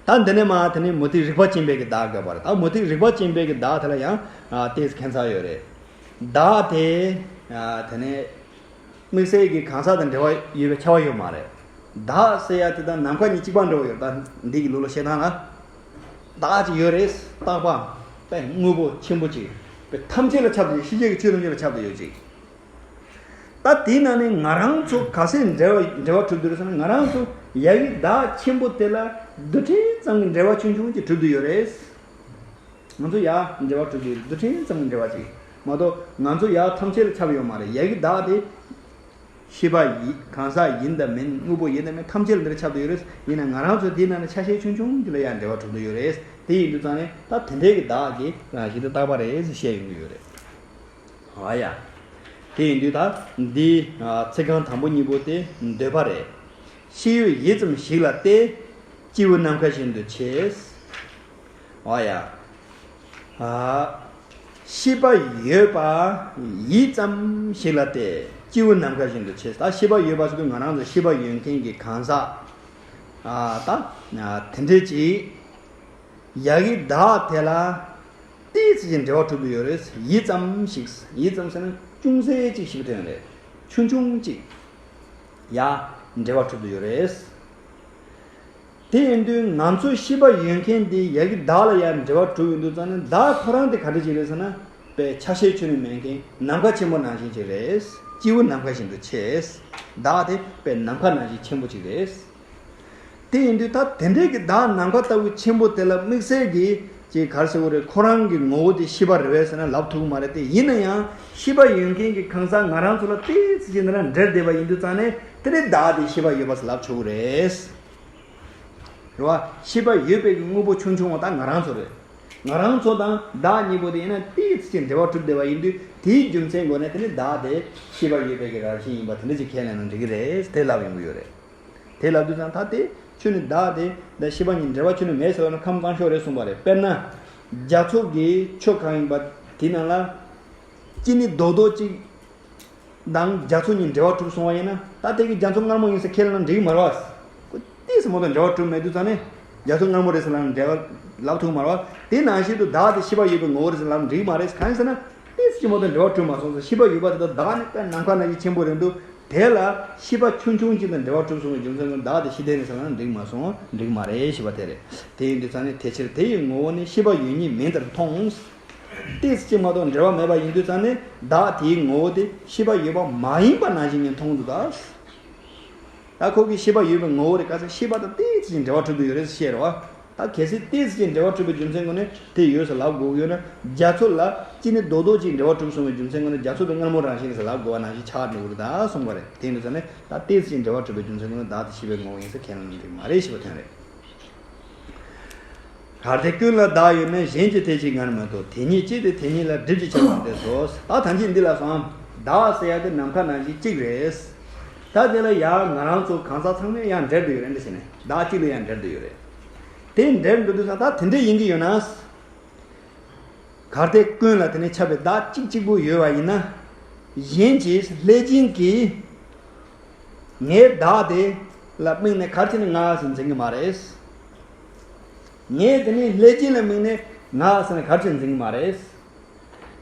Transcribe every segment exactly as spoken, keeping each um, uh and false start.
ད་འདི་ནས་མར་དེ་ནས་མུ་སྟེགས་རིག་པ་ཅན་པའི་གི་བདག་དགོས་པ་རེད། ད་མུ་སྟེགས་རིག་པ་ཅན་པའི་གི་བདག་དེ་ལ་ཡང་ཨ་ཏོག་ཙམ་ཁྱད་མཚར་ཡོད་རེད། བདག་དེ་ཨ་དེ་ནས་དམིགས་བསལ་གྱི་གང་ཟག་དང་འབྲེལ་བ་ཡོད་པའི་ཁྱབ་པ་ཡོད་མ་རེད། བདག་ཟེར་ཡ་དེ་དང་ནམ་མཁའ་གཉིས་གཅིག་པ་འདྲ་བོ་ཡོད། ད་འདི་གི་ལུགས་ལ་བཤད་སྟངས་ལ། བདག་ཅིག་ཡོད་རེད། རྟག་པ་དཔེ་དངོས་པོ་ཆེན་པོ་ཅིག་དཔེ་ཐམས་ཅད་ལ་ཁྱབ་སྟེ་ཡོད། ཤེས་བྱའི་གི་ཆོས་ཐམས་ཅད་ལ་ཁྱབ་སྟེ་ཡོད་ཅིག་ད་དེའི་ནང་ནས་ང་རང་ཚོ་ག་ཚོད་འབྲེལ་བ་འབྲེལ་བ་གྲུབ་འདུག་ཟེར་ན། ང་རང་ཚོ་ཡ་གི་བདག་ཆེན་པོ་དེ་ལ་རྡུལ་ཕྲན་ཙམ་གྱི་འབྲེལ་བ་ཆུང་ཆུང་ཅིག་གྲུབ་བསྡད་ཡོད་རེད། ང་ཚོ་ཡ་འབྲེལ་བ་གྲུབ་བསྡད་ཡོད། རྡུལ་ཕྲན་ཙམ་གྱི་འབྲེལ་བ་ཅིག་མ་གཏོགས་ང་ཚོ་ཡ་ཐམས་ཅད་ལ་ཁྱབ་ཡོད་མ་རེད། ཡ་གི་བདག་དེ་ཤེས་པ་ཡིན། གང་ཟག་ཡིན་དང་མིན། དངོས་པོ་ཡིན་དང་མིན། ཐམས་ཅད་ལ་འདིར་ཁྱབ་བསྡད་ཡོད་རེད། ཡིན་ན་ང་རང་ཚོ་དེའི་ནང་ནས་ཆ་ཤས་ཆུང་ཆུང་ཅིག་ལ་ཡ་འབྲེལ་བ་གྲུབ་བསྡད་ཡོད་རེད། དེ་ཡིན་དུས་ཙང་ནས་ད་དེ་འདྲའི་གི་བདག་གི་རང་བཞིན་དེ་རྟག་པ་རེད་ཟེར་བཤད་ཡོང་གི་ཡོད་རེད། ཨ་ཡ། དེ་ཡིན་དུས་ད་འདི་ཚིག་རྐང་དང་པོ་གཉིས་པོ་དེ་འདོད་པ་རེད། ཤེས་ཡུལ་ཡིད་ཙམ་ཞིག་ལ་སྟེ། སྐྱེས་བུ་ནམ་མཁའ་བཞིན་དུ་ཆེ། ཨ་ཡ། ཨ། ཤེས་པ་ཡོད་པ་ཡིད་ཙམ་ཞིག་ལ་སྟེ། སྐྱེས་བུ་ནམ་མཁའ་བཞིན་དུ་ཆེ། ད་ཤེས་པ་ཡོད་པ་ཟེར་དུས་ང་རང་ཚོ་ཤེས་པ་ཡོད་མཁན་གྱི་གང་ཟག་ཨ་ད་དེ་འདྲས་ཅིག་ཡ་གི་བདག་དེ་ལ་ཏོག་ཙམ་ཅིག་འབྲེལ་བ་གྲུབ་བསྡད་ཡོད་རེད། ཡིད་ཙམ་ཞིག་ཡིད་ཙམ་ཟེར་ན་ཅུང་ཟད་ཅིག་ཞིག་དོན་རེད། ཆུང་ཆུང་ཅིག་ཡ་འབྲེལ་བ་གྲུབ་བསྡད་ཡོད་རེད། དེ་ཡིན་དུས་ང་ཚོ་ཤེས་པ་ཡོད་མཁན་དེ་ཡ་གི་བདག་ལ་ཡ་འབྲེལ་བ་གྲུབ་ཡོང་དུས་ཙང་ནས་བདག་ཁོ་རང་དེ་ག་འདྲ་ཅིག་རེད་ཟེར་ན། དཔེ་ཆ་ཤས་ཁྱོན་ནས་མེད་མཁན་ནམ་མཁའ་ཆེན་པོ་ནང་བཞིན་ཅིག་རེད། སྐྱེས་བུ་ནམ་མཁའ་བཞིན་དུ་ཆེ། བདག་དེ་དཔེ་ནམ་མཁའ་ནང་བཞིན་ཆེན་པོ་ཅིག་རེད། དེ་ཡིན་དུས་ད་དེ་འདྲའི་གི་བདག་ནམ་མཁའ་ལྟ་བུ་ཆེན་པོ་དེ་ལ་དམིགས་བསལ་གྱི་ཅིག་ག་རེ་ཟེར་དགོས་རེད། ཁོ་རང་གི་ངོ་བོ་དེ་ཤེས་པ་རེད་པས་ཟེར་ན་ལབ་ཐུབ་ཀྱི་མ་རེད་དེ། ཡིན་ན་ཡང་ཤེས་པ་ཡོད་མཁན་གྱི་གང་ཟག་ང་རང་ཚོ་ལ་ཏོག་ཙམ་ཅིག་འདི་འདྲ་འབྲེལ་བསྡད་པ་ཡིན་དུས་ཙང་ནས་དེ་ནས་བདག་དེ་ཤེས་པ་ཡོད་པ་ཟེར་ལབ་ཆོག་གི་རེད། རེད་བ། ཤེས་པ་ཡོད་པའི་གི་དངོས་པོ་ཆུང་ཆུང་བ་ད་ང་རང་ཚོ་རེད། ང་རང་ཚོ་དང་བདག་གཉིས་པོ་དེ་ཡིན་ན་ཏོག་ཙམ་ཅིག་འབྲེལ་བ་གྲུབ་བསྡད་པ་ཡིན་དུས་དེའི་རྒྱུ་མཚན་སྒོ་ནས་དེ་ནི་བདག་དེ་ཤེས་པ་ཡོད་པའི་གི་རང་བཞིན་ཡིན་པ་དེ་འདྲ་ཅིག་ཁས་ལེན་ན་འགྲིག་གི་རེད། དེ་ལབ་ཡོང་གི་ཡོད་རེད། དེ་ལབ་དུས་ཙང་ད་དེ་ཆོས་ནི་བདག་དེ་ད་ཤེས་པ་གཉིས་འབྲེལ་བ་ཆོས་ནི་མེད་ཟེར་བ་ན་ཁམས་བཀང་ཤོག་རེད་གསུངས་པ་རེད། དཔེར་ན། རྒྱ་མཚོ་གི་ཆུ་གང་ཡིན་པ་དེ་ནང་ལ་ཅི་ནི་རྡོག་རྡོག་ཅིག་དང་རྒྱ་མཚོ་གཉིས་འབྲེལ་བ་གྲུབ་སོང་བ་ཡིན་ན། ད་དེ་གི་རྒྱ་མཚོ་མངར་མོ་ཡིན་ཟེར་ཁས་ལེན་ན་འགྲིག་གི་མ་རེད་བ། ཁོ་ཏོག་ཙམ་མ་གཏོགས་འབྲེལ་བ་གྲུབ་མེད་དུས་ཙང་ནས་རྒྱ་མཚོ་མངར་མོ་རེད་ཟེར་ལབ་ན་འབྲེལ་བ་ལབ་ཐུབ་མ་རེད་བ། དེ་ནང་བཞིན་དུ་བདག་དེ་ཤེས་པ་ཡོད་པའི་ངོ་བོ་རེད་ཟེར་ལབ་ན་འགྲིག་གི་མ་རེད། གང་ཡིན་ཟེར་ན་ཏོག་ཙམ་མ་གཏོགས་འབྲེལ་བ་གྲུབ་མ་སོང་ཟེར། ཤེས་པ་ཡོད་པ་དེ་དག་བདག་ནི་དཔེ་ནམ་མཁའ་ནང་བཞིན་ཆེན་པོ་རེད་འདུག་དེ་ལ་ཤེས་པ་ཆུང་ཆུང་ཅིག་དང་འབྲེལ་བ་གྲུབ་སོང་བའི་རྒྱུ་མཚན་ལ་བདག་དེ་ཤེས་ལྡན་རེད་ཟེར་ལབ་ན་འགྲིག་མ་སོང་། འགྲིག་མ་རེད་ཞེས་པ་དེ་རེད། དེ་ཡིན་དུས་ཙང་ནས་དེ་ཕྱིར་དེ་ཡི་ངོ་བོ་ནི་ཤེས་པ་ཡོད་ཉིད་མིན་ལྟར་མཐོང་། ཏོག་ཙམ་ཅིག་མ་གཏོགས་འབྲེལ་བ་མེད་པ་ཡིན་དུས་ཙང་ནས་བདག་དེའི་ངོ་བོ་དེ་ཤེས་པ་ཡོད་པ་མ་ཡིན་པ་ནང་བཞིན་ངས་མཐོང་འདུག་ད། ད་ཁོ་གི་ཤེས་པ་ཡོད་པའི་ངོ་བོ་རེད། ག་ཚོད་ཤེས་པ་དང་ཏོག་ཙམ་ཅིག་འབྲེལ་བ་གྲུབ་ཏུ་ཡོད་རེད་ཟེར་བཤད་རེད་བ། ད་གལ་སྲིད་ཏོག་ཙམ་ཅིག་འབྲེལ་བ་གྲུབ་པའི་རྒྱུ་མཚན་སྒོ་ནས་དེ་ཡོད་ཟེར་ལབ་དགོས་ཀྱི་ཡོད་ན། རྒྱ་མཚོ་ལ་ཅི་ནི་རྡོག་རྡོག་ཅིག་འབྲེལ་བ་གྲུབ་སོང་བའི་རྒྱུ་མཚན་སྒོ་ནས་རྒྱ་མཚོ་དེ་མངར་མོ་རང་བཞིན་ཟེར་ལབ་དགོས་པ་ནང་བཞིན་ཆགས་འགྲོ་གི་རེད་ད་གསུངས་པ་རེད། དེ་ཡིན་དུས་ཙང་ནས་ད་ཏོག་ཙམ་ཅིག་འབྲེལ་བ་གྲུབ་པའི་རྒྱུ་མཚན་སྒོ་ནས་བདག་དེ་ཤེས་པའི་ངོ་བོ་ཡིན་ཟེར་ཁས་ལེན་འགྲིག་མ་རེད་ཞེས་པ་དོན་རེད། གལ་ཏེ་ཀུན་ལ་བདག་ཡོད་ན། གཞན་གྱི་དེ་ཅིག་ངར་མི་ལྡོག་དེ་ཉིད་ཅེས་ཏེ་དེ་ཉིད་ལ་སྒྲིབ་ཀྱི་ཁྱབ་པ་མི་འཐད་དོ། ད་ཐམས་ཅད་འདི་ལ་སོང་། བདག་ཟེར་ཡ་དེ་ནམ་མཁའ་ནང་བཞིན་གཅིག་རེད། ད་དེ་ལ་ཡང་ང་རང་ཚོ་གང་ཟག་ཚང་མས་ཡང་འབྲེལ་བསྡད་ཡོད་རེད། འདི་བྱས་ནས་བདག་གཅིག་ལ་ཡང་འབྲེལ་བསྡད་ཡོད་རེད། དེ་འབྲེལ་འགྲོ་དུས་ཙང་ད་དེ་འདྲ་ཡིན་གྱི་ཡོད་ན། གལ་ཏེ་ཀུན་ལ་དེ་ནས་ཁྱབ་པའི་བདག་གཅིག་གཅིག་པུ་ཡོད་པ་ཡིན་ན། གཞན་གྱིས་ལྷས་སྦྱིན་གྱིས་ངའི་བདག་དེ་ལ་དམིགས་ནས་ག་རེ་བྱས་ནས་ང་ཟེར་འཛིན་གྱི་མ་རེད། ངས་དེ་ནས་ལྷས་སྦྱིན་ལ་དམིགས་ནས་ང་ཟེར་ནས་ག་རེ་བྱས་ནས་འཛིན་གྱི་མ་རེད།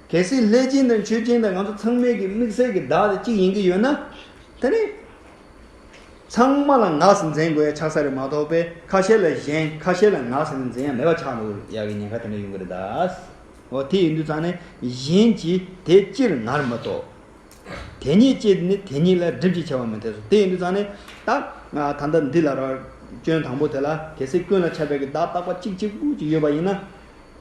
གལ་སྲིད་ལྷས་སྦྱིན་དང་མཆོད་སྦྱིན་དང་ང་ཚོ་ཚང་མའི་གི་དམིགས་བསལ་གྱི་བདག་དེ་གཅིག་ཡིན་གྱི་ཡོད་ན། དེ་ནས་ཚང་མ་ལ་ང་ཟེར་འཛིན་དགོས་ཡ་ཆགས་ས་རེད་མ་གཏོགས་པས་ཁ་ཤས་ལ་གཞན་ཁ་ཤས་ལ་ང་ཟེར་ནས་འཛིན་ཡ་མེད་པ་ཆགས་འགྲོ་ཡ་གི་ཉེན་ཁ་དེ་འདྲ་ཡོང་གི་རེད་ད། འོ་དེ་ཡིན་དུས་ཙང་ནས་གཞན་གྱིས་དེ་སྤྱིར་ངར་མི་ལྡོག་དེ་ཉིད་ཅེས་ནི་དེ་ཉིད་ལ་སྒྲིབ་ཀྱི་ཁྱབ་པ་མི་འཐད་སོ། དེ་ཡིན་དུས་ཙང་ནས་ད་ད་ལྟ་འདི་ལ་ར་སྐྱོན་དང་པོ་དེ་ལ་གལ་སྲིད་ཀུན་ལ་ཁྱབ་པའི་གི་བདག་རྟག་པ་གཅིག་གཅིག་པུ་ཅིག་ཡོད་པ་ཡིན་ན།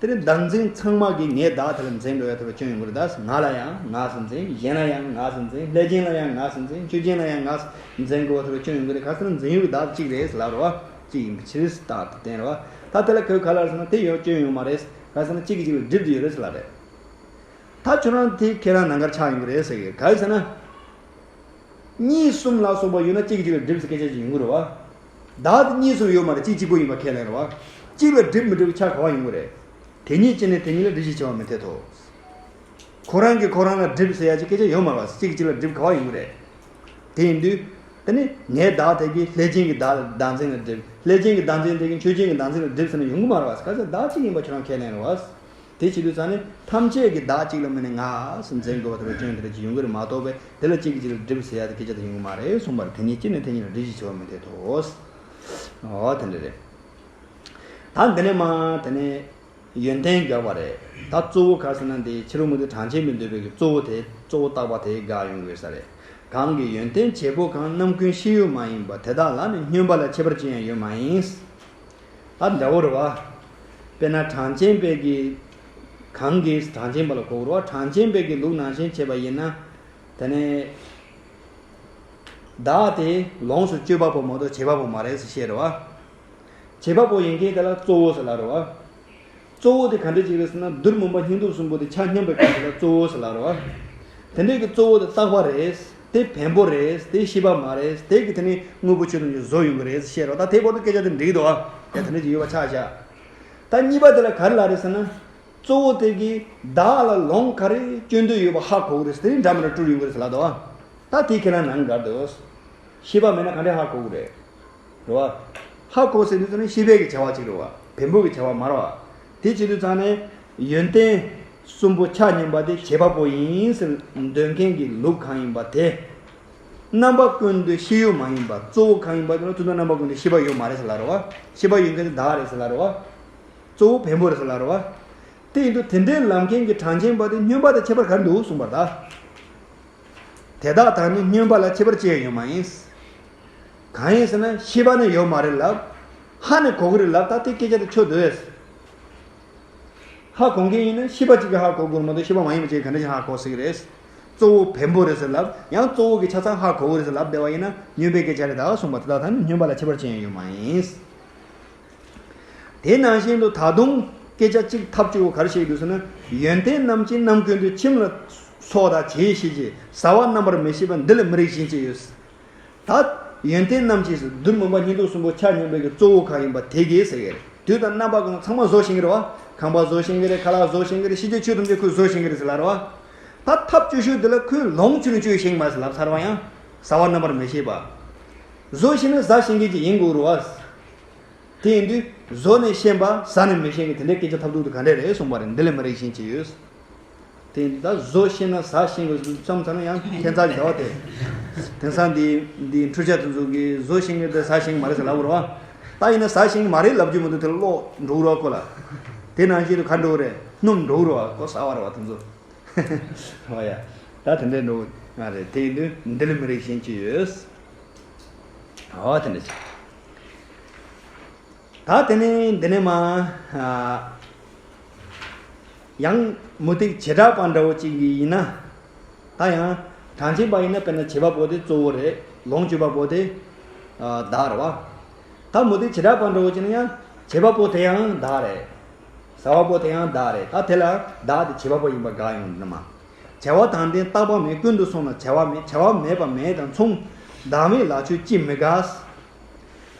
དེ་ནི་བདག་འཛིན་ཚང་མ་གིས་ངའི་བདག་དེ་ལ་འཛིན་འགྲོ་ཡ་ཐུབ་པའི་སྐྱོན་ཡོང་གི་རེད་ད། ང་ལ་ཡང་ང་ཟེར་འཛིན། གཞན་ལ་ཡང་ང་ཟེར་འཛིན། ལྷས་སྦྱིན་ལ་ཡང་ང་ཟེར་འཛིན། མཆོད་སྦྱིན་ལ་ཡང་ང་ཟེར་འཛིན་དགོས་པ་ཐུབ་པའི་སྐྱོན་ཡོང་གི་རེད། ག་ཟེར་ན་འཛིན་ཡུལ་གྱི་བདག་གཅིག་རེད་ལབ་རེད་བ། གཅིག་ཡིན་པའི་ཕྱིར་རྟག་ཏུ་བསྟན་རེད་བ། ད་དེ་ལ་གོས་ག་ལ་ཟེར་ན་དེ་ཡོད་སྐྱོན་ཡོང་མ་རེད། ག་ཟེར་ན་གཅིག་གིས་གཅིག་ལ་སྒྲིབ་ཏུ་ཡོད་རེད་ཟེར་ལབ་རེད། ད་ཁྱོད་རང་དེ་ཁྱེད་རང་ནང་ཁར་ཆགས་ཡོང་གི་རེད་ཟེར་གི། ག་རེ་ཟེར་ན། གཉིས་གསུམ་ལ་སོགས་པ་ཡོད་ན་གཅིག་གིས་གཅིག་ལ་སྒྲིབ་ཟེར་སྐད་ཆ་ཅིག་ཡོང་གི་རེད་བ། བདག་དེ་གཉིས་གསུམ་ཡོད་མ་རེད། གཅིག་གཅིག་པུ་ཡིན་པ་ཁས་ལེན་རེད་བ། གཅིག་ལ་སྒྲིབ་མི་སྒྲིབ་ཆ་ག་བ་ཡོང་གི་རེད། དེ་ཉིད་ཅེས་ནི་དེ་ཉིད་ལ་སྒྲིབ་ཀྱི་ཁྱབ་པ་མི་འཐད་དོ། ཁོ་རང་གིས་ཁོ་རང་ལ་སྒྲིབ་ཟེར་ཡ་ཅིག་སྐད་ཆ་ཡོད་མ་རེད་བ། གཅིག་གིས་གཅིག་ལ་སྒྲིབ་ག་བ་ཡོང་གི་རེད། དེ་ཡིན་དུས། དེ་ནི་ངའི་བདག་དེ་གིས་ལྷས་བྱིན་གྱི་བདག་བདག་འཛིན་ལ་སྒྲིབ། ལྷས་བྱིན་གྱི་བདག་འཛིན་དེ་གིས་ཆོས་ཅན་གྱི་བདག་འཛིན་ལ་སྒྲིབ་ཟེར་ན་ཡོང་གི་མ་རེད་བ། ག་ཚོད་བདག་གཅིག་ཡིན་པ་ཁྱོད་རང་ཁས་ལེན་རེད་བ། དེ་བྱེད་དུས་ཙང་ནི་ཐམས་ཅད་ཀྱི་བདག་གཅིག་ལ་དམིགས་ནས་ང་ཟེར་འཛིན་དགོས་པ་དེ་འདྲ་སྐྱོན་དེ་འདྲ་ཅིག་ཡོང་གི་རེད་མ་གཏོགས་པས། དེ་ལ་གཅིག་གིས་གཅིག་ལ་སྒྲིབ་ཟེར་ཡ་དེ་སྐད་ཆ་དེ་ཡོང་གི་མ་རེད་གསུངས་པ་རེད། དེ་ཉིད་གཅིག་ནས་དེ་ཉིད་ལ་སྒྲིབ་ཞིག་བྱེད་པ་མི་འཐད་དོ། འོ་དེ་འདྲ་རེད། ད་འདི་ནས་མ་དེ་ནས་ཡོན་ཏན་དགག་པ་རེད། ད་གཙོ་བོ་ག་ཟེར་ན་འདི་ཕྱི་རོལ་མུ་སྟེགས་གྲངས་ཅན་པས་འདོད་པའི་གི་གཙོ་བོ་དེ་གཙོ་བོ་བཏགས་པ་དེ་དགག་ཡོང་གི་ཡོད་ས་རེད། གང་གི་ཡོན་ཏན་བྱེད་པོ་གང་རྣམ་ཀུན་ཤེས་ཡུལ་མ་ཡིན་པ་དེ་དག་ལ་ནི་སྨྱོན་པ་ལ་ཁྱད་པར་ཅི་ཡང་ཡོད་མ་ཡིན། ད་འདྲ་བོ་རེད་བ། དཔེར་ན་གྲངས་ཅན་པའི་གི་གང་གིས་གྲངས་ཅན་པ་ལ་གོ་དགོས་རེད་བ། གྲངས་ཅན་པའི་གི་ལུགས་ནང་བཞིན་བྱས་པ་ཡིན་ན། དེ་ནས་བདག་དེ་ལོངས་སུ་སྤྱོད་པ་པོ་མ་གཏོགས་བྱེད་པ་པོ་མ་རེད་ཟེར་བཤད་རེད་བ། བྱེད་པ་པོ་ཡིན་མཁན་དེ་ལ་གཙོ་བོ་ཟེར་ལབ་རེད་བ། གཙོ་བོ་དེ་ག་འདྲ་ཅིག་རེད་ཟེར་ན་རྡུལ་མུན་པ་སྙིང་སྟོབས་གསུམ་པོ་དེ་ཆ་མཉམ་པའི་སྐབས་དེ་ལ་གཙོ་བོ་ཟེར་ལབ་རེད་བ། དེ་འདྲའི་གི་གཙོ་བོ་དེ་རྟག་པ་རེད། དེ་བེམ་པོ་རེད། དེ་ཤེས་པ་མ་རེད། དེ་གི་དེ་ནི་དངོས་པོ་ཆོས་ཐམས་ཅད་བཟོ་ཡོང་གི་རེད་ཟེར་བཤད་རེད་བ། ད་དེ་བར་དུ་སྐད་ཆ་དེ་འགྲིག་འདུག་བ། ཡ་དེ་འདྲ་ཅིག་ཡོད་པ་ཆ་བཞག་ད་གཉིས་པ་དེ་ལ་ག་རེ་ལབ་རེད་ཟེར་ན། གཙོ་བོ་དེ་གིས་བདག་ལ་ལོངས་ག་རེ་སྤྱོད་འདོད་ཡོད་པ་ཧ་གོ་གི་རེད་ཟེར་དེ་འདྲ་མི་འདྲ་སྤྲུལ་ཡོང་གི་རེད་ཟེར་ལབ་འདུག་བ། ད་དེ་ཁས་ལེན་གནང་གི་འདུག་ཤེས་པ་མེད་ན་ག་འདྲས་ཧ་གོ་གི་རེད། རེད་བ། ཧ་གོ་ཟེར་དུས་ཙམ་ནས་ཤེས་པའི་གི་བྱ་བ་ཅིག་རེད་བ། བེམ་པོ་གི་བྱ་བ་མ་རེད་བ། དེ་བྱེད་དུས་ཙམ་ནས་ཡོན་ཏན་གསུམ་པོ་ཆ་མཉམ་པ་དེ་བྱེད་པ་པོ་ཡིན་ཟེར་འདོད་མཁན་གྱི་ལུགས་གང་ཡིན་པ་དེ། རྣམ་པ་ཀུན་ཏུ་ཤེས་ཡུལ་མ་ཡིན་པ། གཙོ་བོ་གང་ཡིན་པ་དེ་ལ་དུས་དང་རྣམ་པ་ཀུན་ཏུ་ཤེས་པ་ཡོད་མ་རེད་ཟེར་ལབ་རེད་བ། ཤེས་པ་ཡོད་མཁན་དེ་བདག་རེད་ཟེར་ལབ་རེད་བ། གཙོ་བོ་བེམ་པོ་རེད་ཟེར་ལབ་རེད་བ། དེ་ཡིན་དུས་དེ་འདྲའི་ལབ་མཁན་གྱི་གྲངས་ཅན་པ་དེ་སྨྱོན་པ་དང་ཁྱད་པར་ག་རེ་འདུག་གསུངས་པར་ད། དེ་དག་དང་ནི་སྨྱོན་པ་ལ་ཁྱད་པར་ཅི་ཡང་ཡོད་མ་ཡིན། གང་ཡིན་ཟེར་ན་ཤེས་པ་ནི་ཡོད་མ་རེད་ལབ། ཧ་ནི་གོ་གི་རེད་ལབ། ད་དེ་སྐད་ཆ་དེ་ཆོ་འདུག་ཨེ། ཧ་གོ་མཁན་ཡིན་ན་ཤེས་པ་གཅིག་གིས་ཧ་གོ་དགོས་མ་གཏོགས་ཤེས་པ་མ་ཡིན་པ་གཅིག་གིས་ག་འདྲ་ཞིག་ཧ་གོ་སྲིད་ཀྱི་རེད། གཙོ་བོ་བེམ་པོ་རེད་ཟེར་ལབ། ཡང་གཙོ་བོ་གི་ཆ་ཚང་ཧ་གོ་གི་རེད་ཟེར་ལབ་བསྡད་པ་ཡིན་ན་སྨྱོན་པའི་སྐད་ཆ་རེད་ད་གསུངས་པ་དེ་དག་དང་ནི་སྨྱོན་པ་ལ་ཁྱད་པར་ཅི་ཡང་ཡོད་མ་ཡིན། དེ་ནང་བཞིན་དུ་ད་དུང་སྐད་ཆ་གཅིག་ཐབས་སྐྱོ་བོ་ག་རེ་བཤད་ཀྱི་འདུག་ཟེར་ན། ཡོན་ཏན་རྣམས་ཀྱིས་རྣམ་ཀུན་ཏུ། ཁྱིམ་ལ་སོགས་དག་བྱེད་ཤེས་ཀྱི། ཟ་བ་རྣམ་པར་མི་ཤེས་པ། འདི་ལ་མི་རིགས་གཞན་ཅི་ཡོད། ད་ཡོན་ཏན་རྣམས་ཀྱིས་རྡུལ་མུན་པ་སྙིང་སྟོབས་གསུམ་པོ་ཆ་མཉམ་པའི་གི་གཙོ་བོ་གང་ཡིན་པ་དེ་གིས་ཟེར་གི་རེད། དུས་དང་རྣམ་པ་ཀུན་ཚང་མ་བཟོ་ཤེས་ཀྱི་རེད་བ། ཁང་པ་བཟོ་ཤེས་ཀྱི་རེད། ཁ་ལག་བཟོ་ཤེས་ཀྱི་རེད། ཤེས་བྱའི་ཆོས་ཐམས་ཅད་ཁོས་བཟོ་ཤེས་ཀྱི་རེད་ཟེར་ལབ་རེད་བ། ད་ཐབས་སྐྱོ་ཤོས་འདི་ལ་ཁོས་ལོངས་སྤྱོད་ནས་སྤྱོད་ཤེས་མ་ཟེར་ལབ་ཚར་བ་ཡང་། ཟ་བ་རྣམ་པར་མི་ཤེས་པ། བཟོ་ཤེས་ན་ཟ་ཤེས་མཁན་ཅིག་ཡིན་དགོས་རེད་བ། དེ་ཡིན་དུས་བཟོ་ནས་ཤེས་པ་ཟ་ནས་མི་ཤེས་མཁན་དེ་འདྲའི་སྐད་ཆ་ཐབས་སྡུག་དེ་ག་འདྲས་རེད་གསུངས་པ་རེད། འདི་ལས་མི་རིགས་གཞན་ཅི་ཡོད། དེ་ཡིན་དུས་ད་བཟོ་ཤེས་ན་ཟ་ཤེས་དགོས་བསམ་ཚར་ན་ཡང་ཁྱད་མཚར་གྱི་ཟླ་བ་དེ། དེང་སང་འདི་འདི་འཕྲུལ་ཆས་དེ་ཚོ་གིས་བཟོ་ཤེས་མཁན་དེ་ཟ་ཤེས་མ་རེད་ཟེར་ལབ་དགོས་རེད་བ། ད་ཡིན་ན་ཟ་ཤེས་མ་རེད་ལབ་རྒྱུ་མི་འདུག་དེ་ལ་ལོག་འགྲོ་གི་རེད་བ་ཁོ་ལ། དེ་ནང་བཞིན་དུ་ག་འགྲོ་གི་རེད། སྣུམ་འགྲོ་གི་རེད་བ། ཁོ་ཟ་བ་རེད་བ་དེ་ཚོ། ཨོ་ཡ། ད་དེ་འདྲས་འགྲོ་གི་རེད། དེ་ཡིན་དུས་འདི་ལས་མི་རིགས་གཞན་ཅི་ཡོད། ཨོ་དེ་འདྲས་ཅིག་ད་དེ་ནས་འདི་ནས་མ། ཨ། ཡང་མུ་སྟེགས་བྱེ་བྲག་པ་འདྲ་བོ་ཅིག་ཡིན་ན། ད་ཡང་གྲངས་ཅན་པ་ཡིན་ན་དཔེར་ན་བྱེད་པ་པོ་དེ་གཙོ་བོ་རེད། ལོངས་སྤྱོད་པ་པོ་དེ། ཨ། བདག་རེད་བ། ད་མུ་སྟེགས་བྱེ་བྲག་པ་འདྲ་བོ་ཅིག་ན་ཡང་བྱེད་པ་པོ་དེ་ཡང་བདག་རེད། ཟ་བ་པོ་དེ་ཡང་བདག་རེད། ད་དེ་ལ་བདག་དེ་བྱེད་པ་པོ་ཡིན་པ་དགག་ཡོང་ནི་མ། བྱ་བ་དང་ལྡན་རྟག་པ་མེད། ཀུན་ཏུ་སོང་ལ་བྱ་བ་མེད། བྱ་བ་མེད་པ་མེད་དང་མཚུངས། བདག་མེད་ལ་ཆོས་ཅིས་མི་དགག་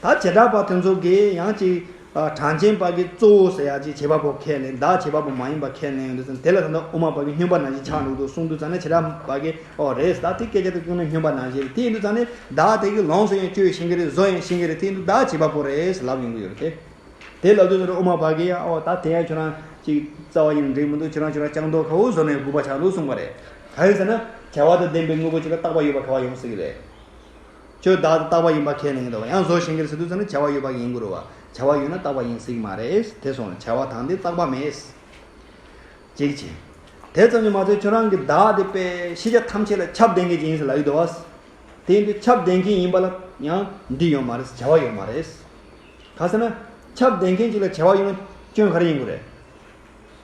ད་བྱེ་བྲག་པ་དེ་ཚོ་གིས་ཡང་ཅིག་ཨ། གྲངས་ཅན་པ་གི་གཙོ་བོ་ཟེར་ཡ་ཅིག་བྱེད་པ་པོ་ཁས་ལེན། བདག་བྱེད་པ་པོ་མ་ཡིན་པ་ཁས་ལེན་ཡོང་དུས་ཙམ་དེ་ལ་ད་ལྟ་དབུ་མ་པ་གིས་སྨྱོན་པ་ནང་བཞིན་ཆགས་འགྲོ་འདུག་གསུངས་དུས་ཙམ་ནས་བྱེ་བྲག་པ་གིས་ཨོ་རེད་ཟེར། ད་དེ་སྐད་ཆ་དེ་ཀུན་ནས་སྨྱོན་པ་ནང་བཞིན་རེད། དེ་ཡིན་དུས་ཙམ་ནས་བདག་དེ་གིས་ལོངས་སུ་ཡང་སྤྱོད་ཤེས་ཀྱི་རེད། བཟོ་ཡང་ཤེས་ཀྱི་རེད། དེ་ཡིན་དུས་བདག་བྱེད་པ་པོ་རེད་ཟེར་ལབ་ཡོང་གི་ཡོད་རེད་དེ། དེ་ལབ་དུས་ཙམ་དབུ་མ་པ་གིས་ཡང་ཨོ་ད་དེ་ཡང་ཁྱོད་རང་ཅིག་རྩ་བ་ཡིན་འགྲིག་མི་འདུག་ཁྱོད་རང་ཁྱོད་རང་སྤྱང་མདོག་ཁ་པོ་བཟོ་ནས་སྒུག་པ་ཆགས་འདུག་གསུངས་པ་རེད། གང་ཡིན་ཟེར་ན་བྱ་བ་དང་ལྡན་པའི་དངོས་པོ་ཅིག་ལ་རྟག་པ་ཡོད་པ་ག་པར་ཡོང་སྲིད་ཀྱི་རེད། ཁྱོད་བདག་དེ་རྟག་པ་ཡིན་པ་ཁས་ལེན་གྱི་འདུག་བ། ཡང་བཟོ་ཤེས་ཀྱི་རེད་ཟེར་དུས་ཙམ་ནས་བྱ་བ་ཡོད་པ་ཡིན་དགོས་རེད་བ། བྱ་བ་ཡོད་ན་རྟག་པ་ཡིན་སྲིད་ཀྱི་མ་རེད། དེ་སོང་ན་བྱ་བ་དང་ལྡན་རྟག་པ་མེད། གཅིག་བྱས། དེ་ཙམ་གྱིས་མ་ཚད་ཁྱོད་རང་གི་བདག་དེ་དཔེ་ཤེས་བྱ་ཐམས་ཅད་ལ་ཁྱབ་ལྡན་མཁན་ཅིག་ཡིན་ཟེར་ལབ་ཀྱི་འདུག་བ། དེ་ཡིན་དུས་ཁྱབ་ལྡན་མཁན་ཡིན་པ་ལ་ཡང་འདི་ཡོད་མ་རེད། བྱ་བ་ཡོད་མ་རེད། ག་ཟེར་ན། ཁྱབ་ལྡན་མཁན་ཅིག་ལ་བྱ་བ་ཡོད་ན་སྐྱོན་ག་རེ་ཡིན་དགོས་རེད།